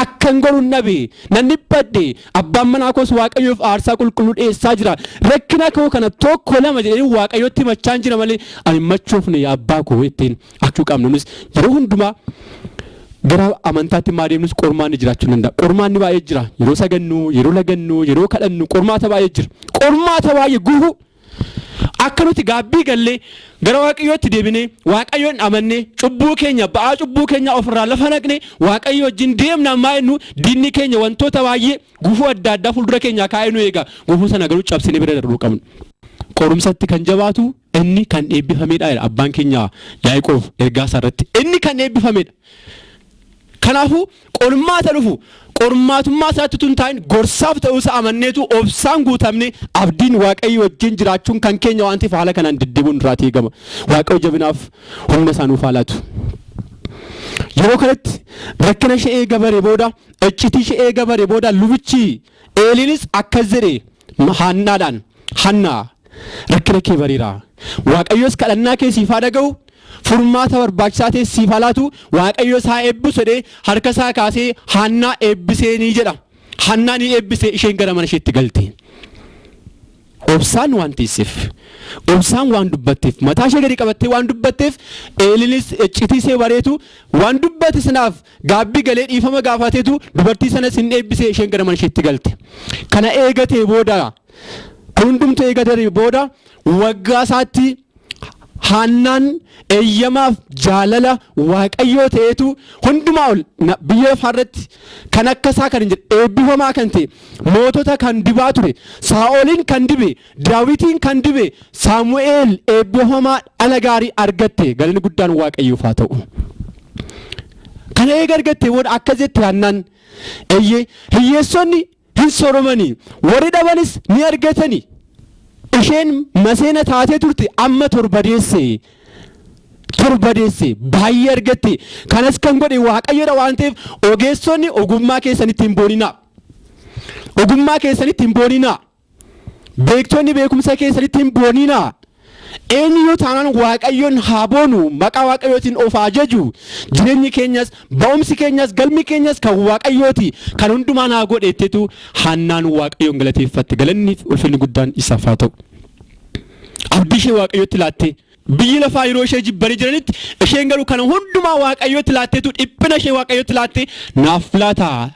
Speaker 1: Akkan godhu dhabe, nan dhiphadhe. Abbaan manaa koos Waaqayyoof aarsaa qulqulluu dhiyeessaa jira. Rakkina koo kana tokko lama jedhanii Waaqayyotti himachaa jira malee ani machoofne, abbaa koo," ittiin achuu qabnu. Nus yeroo hundumaa gara amantaatti maa deemnus qormaanni jiraachuu danda'a. Qormaanni baay'ee jira. Yeroo sagannu, yeroo lagannu, yeroo kadhannu qormaata baay'ee jira. Qormaata baay'ee guhu. Akka nuti gaabbii gallee gara Waaqayyootti deebinee, Waaqayyoon amannee, cubbuu keenya, ba'aa cubbuu keenya ofirraa lafa naqne, Waaqayyo wajjin deemna ammaa jennu, diinni keenya wantoota baay'ee, gufuu adda addaa fuuldura keenyaa kaa'ee nu eega. Gufuu sana garuu cabsinee bira darbuu qabna. Qorumsatti kan jabaatu inni kan eebbifamedha jedha abbaan keenya Yaaqoob ergaa isaa irratti. Inni kan eebbifamedha. Kanaafuu qormaata dhufu qormaatummaa isaatti tun taa'in gorsaaf ta'uusaa amanneetu obsaan guutamne abdiin Waaqayyo wajjin jiraachuun kan keenya waan ta'eef haala kanaan deddeebi'uun irraa eegama. Waaqayyo jabinaaf humna isaa nuuf haa laatu. Yeroo kanatti rakkina ishee eega bare booda, iccitii ishee eega bare booda, lubichi Eeliinis akkas jedhe Haannaadhaan: "Hannaa, rakkina kee bareera. Waaqayyos kadhannaa kee siif haa dhaga'u. Furmaata barbaachisaa ta'e siif haa laatu. Waaqayyo isaa eebbisu," jedhee harka isaa kaasee Haannaa eebbisee ni jedha. Haannaa ni eebbisee, isheen gara mana isheetti galte. Obsaan waan teesseef, obsaan waan dubbatteef, mataa ishee gadi qabattee waan dubbatteef, Eeliinis iccitii ishee bareetu waan dubbate sanaaf gaabbii galee dhiifama gaafateetu dubartii sanas hin eebbisee, isheen gara mana isheetti galte. Kana eegatee booda, kun hundumtuu eegatee booda, waggaa isaatti Haannaan eeyyamaaf jaalala Waaqayyoo ta'eetu hundumaa ol biyya lafaarratti kan akka isaa kan hin jedhe, eebbifamaa kan ta'e, mootota kan dibaa ture, Saa'oliin kan dibe, Daawitiin kan dibe, Saamu'eel eebbifamaa dhala gaarii argatte. Galanni guddaan Waaqayyoof haa ta'u. Kana eega argatte booda akkas jette Haannaan: "Eeyyee, hiyyeessonni hin sooromanii, warri dhabanis ni argatanii. Isheen maseena taatee turte amma torba deesse. Torba deesse, baay'ee argatte. Kanas kan godhe Waaqayyoodha waan ta'eef, ogeessonni ogummaa keessanitti hin booninaa. Ogummaa keessanitti hin booninaa. Beektonni beekumsa keessanitti hin booninaa. Eenyuyyuu taanaan Waaqayyoon haa boonu, maqaa Waaqayyootiin of haa jaju. Jireenyi keenyas, ba'umsi keenyas, galmi keenyas kan Waaqayyooti. Kan hundumaa naa godhe," jetteetu Haannaan Waaqayyoon galateeffatte. Galanni ulfinni guddaan isaaf haa ta'u. Abdii ishee Waaqayyootti laattee, biyyi lafaa yeroo ishee jibbanii jiranitti, isheen garuu kana hundumaa Waaqayyootti laatteetu, dhiphina ishee Waaqayyootti laattee, "Naaf laataa,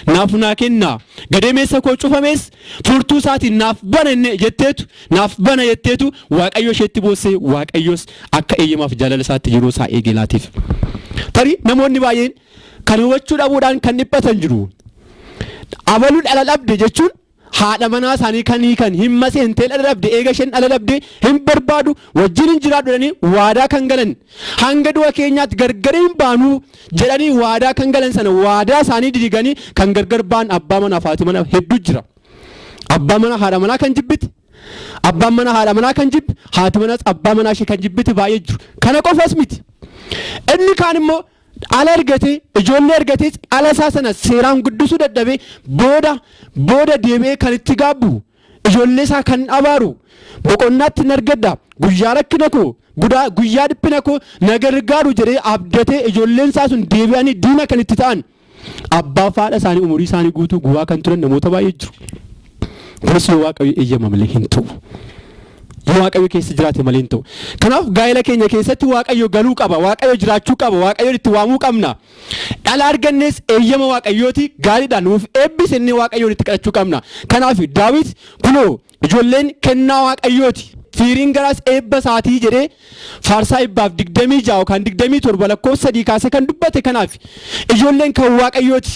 Speaker 1: naaf naa kennaa, gadeemeessa koo cufamees furtuu isaatiin naaf bana inni," jetteetu, "naaf bana," jetteetu Waaqayyo isheetti boossee, Waaqayyos akka eeyyamaaf jaalala isaatti yeroo isaa eegee laateef. Tarii namoonni baay'een kan hubachuu dhabuudhaan kan dhiphatan jiru. Abaluu dhala dhabde jechuun haadha manaa isaanii kan hiikan, hin maseentee dhala dhabde, eega isheen dhala dhabde hin barbaadu, wajjin hin jiraadhu jedhanii waadaa kan galan, hanga du'a keenyaatti gargar hin baanuu jedhanii waadaa kan galan sana waadaa isaanii diiganii kan gargar ba'an abbaa manaa fi haati manaa hedduu jira. Abbaa manaa haadha manaa kan jibbite, abbaan manaa haadha manaa kan jibbe, haati manaas abbaa manaa ishee kan jibbite baay'ee jiru. Kana qofas miti. Inni kaan immoo dhala argatee, ijoollee argatee, dhala isaa sana seeraan guddisuu dadhabee booda booda deebi'ee kan itti gaabbu, ijoollee isaa kan abaaru, boqonnaatti hin argadha, guyyaa rakkina koo, guyyaa dhiphina koo na gargaaru jedhee abdatee, ijoolleen isaa sun deebi'anii diina kan itti ta'an, abbaa fi haadha isaanii umurii isaanii guutuu gubaa kan turan namoota baay'ee jiru. Kunis yoo Waaqayyo eeyyama malee hin ta'u. Yoo Waaqayyo keessa jiraate malee hin ta'u. Kanaaf gaa'ela keenya keessatti Waaqayyo galuu qaba. Waaqayyo jiraachuu qaba. Waaqayyo itti waamuu qabna. Dhala argannes eeyyama Waaqayyooti, gaariidha, nuuf eebbise inni Waaqayyoon itti kadhachuu qabna. Kanaaf Daawit kunoo, "Ijoolleen kennaa Waaqayyooti. Firiin garaas eebba isaatii," jedhee Faarsaa 126 yookaan 27 lakkoofsa 3 kaasee kan dubbate kanaaf. Ijoolleen kan Waaqayyooti.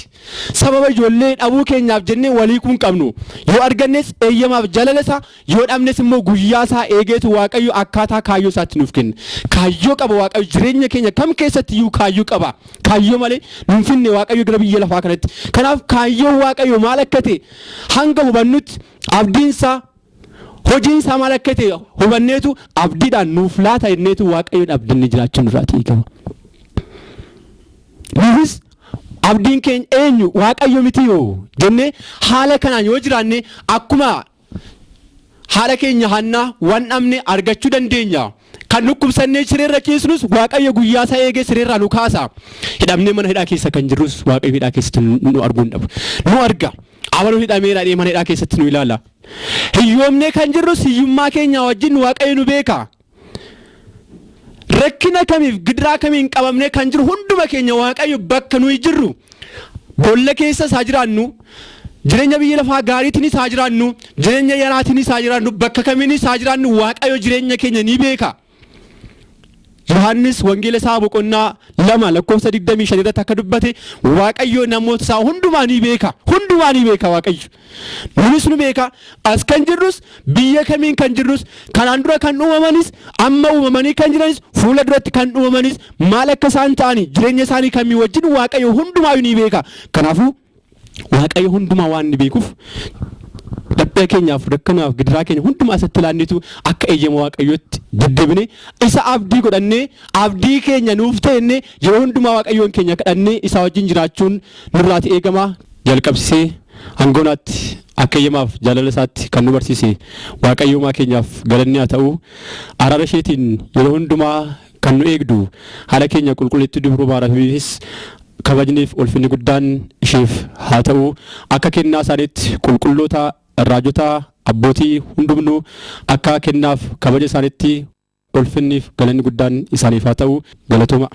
Speaker 1: Sababa ijoollee dhabuu keenyaaf jennee walii kun qabnu. Yoo argannes eeyyamaaf jaalala isaa, yoo dhabnes immoo guyyaa isaa eegeetu Waaqayyo akkaataa kaayyoo isaatti nuuf kenna. Kaayyoo qaba Waaqayyo, jireenya keenya kam keessatti iyyuu kaayyoo qaba. Kaayyoo malee nuun finne Waaqayyo gara biyya lafaa kanatti. Kanaaf kaayyoon Waaqayyo maal akka ta'e hanga hubannutti abdiinsaa Hojiin isaa maal akka ta'e hubanneetu abdiidhaan nuuf laata jenneetu Waaqayyoon abdanne jiraachuun nurraa eegama. Nuufis abdiin keenya eenyu? Waaqayyo miti yoo jennee haala kanaan yoo jiraanne, akkuma haadha keenya Hannaa waan dhabne argachuu dandeenya. Kan dhukkubsannee sireerra ciisnus Waaqayyo guyyaa isaa eegee sireerraa nu kaasa. Hidhamnee mana hidhaa keessa kan jirrus Waaqayyo hidhaa keessatti nu arguu hin dhabu. Nu arga. Abaluu hidhameera jedhee mana hidhaa keessatti nu ilaala. Hiyyoomnee kan jirrus hiyyummaa keenya wajjin Waaqayyo nu beeka. Rakkina kamiif gidiraa kamiin qabamnee kan jiru hunduma keenya Waaqayyo bakka nuyi jirru, boolla keessas haa jiraannu, jireenya biyya lafaa gaariitiinis haa jiraannu, jireenya yaraatiinis haa jiraannu, bakka kamiinis haa jiraannu, Waaqayyo jireenya keenya ni beeka. Yohaannis wangeela isaa boqonnaa 2 lakkoofsa 25 irratti akka dubbate, Waaqayyo namoota isaa hundumaa ni beeka. Hundumaa ni beeka Waaqayyo. Nunis nu beeka. As kan jirrus, biyya kamiin kan jirrus, kanaan dura kan uumamanis, amma uumamanii kan jiranis, fuula duratti kan uumamanis, maal akka isaan ta'ani, jireenya isaanii kamii wajjin Waaqayyo hundumaayyuu ni beeka. Kanaafuu Waaqayyo hundumaa waan ni beekuuf, dadhabbii keenyaaf, rakkinaaf, gidiraa keenya hundumaa isatti laannetu akka eeyyama Waaqayyootti deddeebine isa abdii godhannee, abdii keenya nuuf ta'enne yeroo hundumaa Waaqayyoon keenya kadhannee isaa wajjin jiraachuun nurraati eegama. Jalqabsisee hangoonaatti akka eeyyamaaf jaalala isaatti kan nu barsiise Waaqayyoomaa keenyaaf galanni haa ta'u. Araara isheetiin yeroo hundumaa kan nu eegdu haadha keenya Qulqulleettii Dubroo Maariyaamiifis kabajniif ulfinni guddaan isheef haa ta'u. Akka kennaa isaaniitti qulqulloota, raajota, abbootii hundumnuu akka kennaaf kabaja isaaniitti ulfinniif galanni guddaan isaaniif haa ta'u. Galatooma.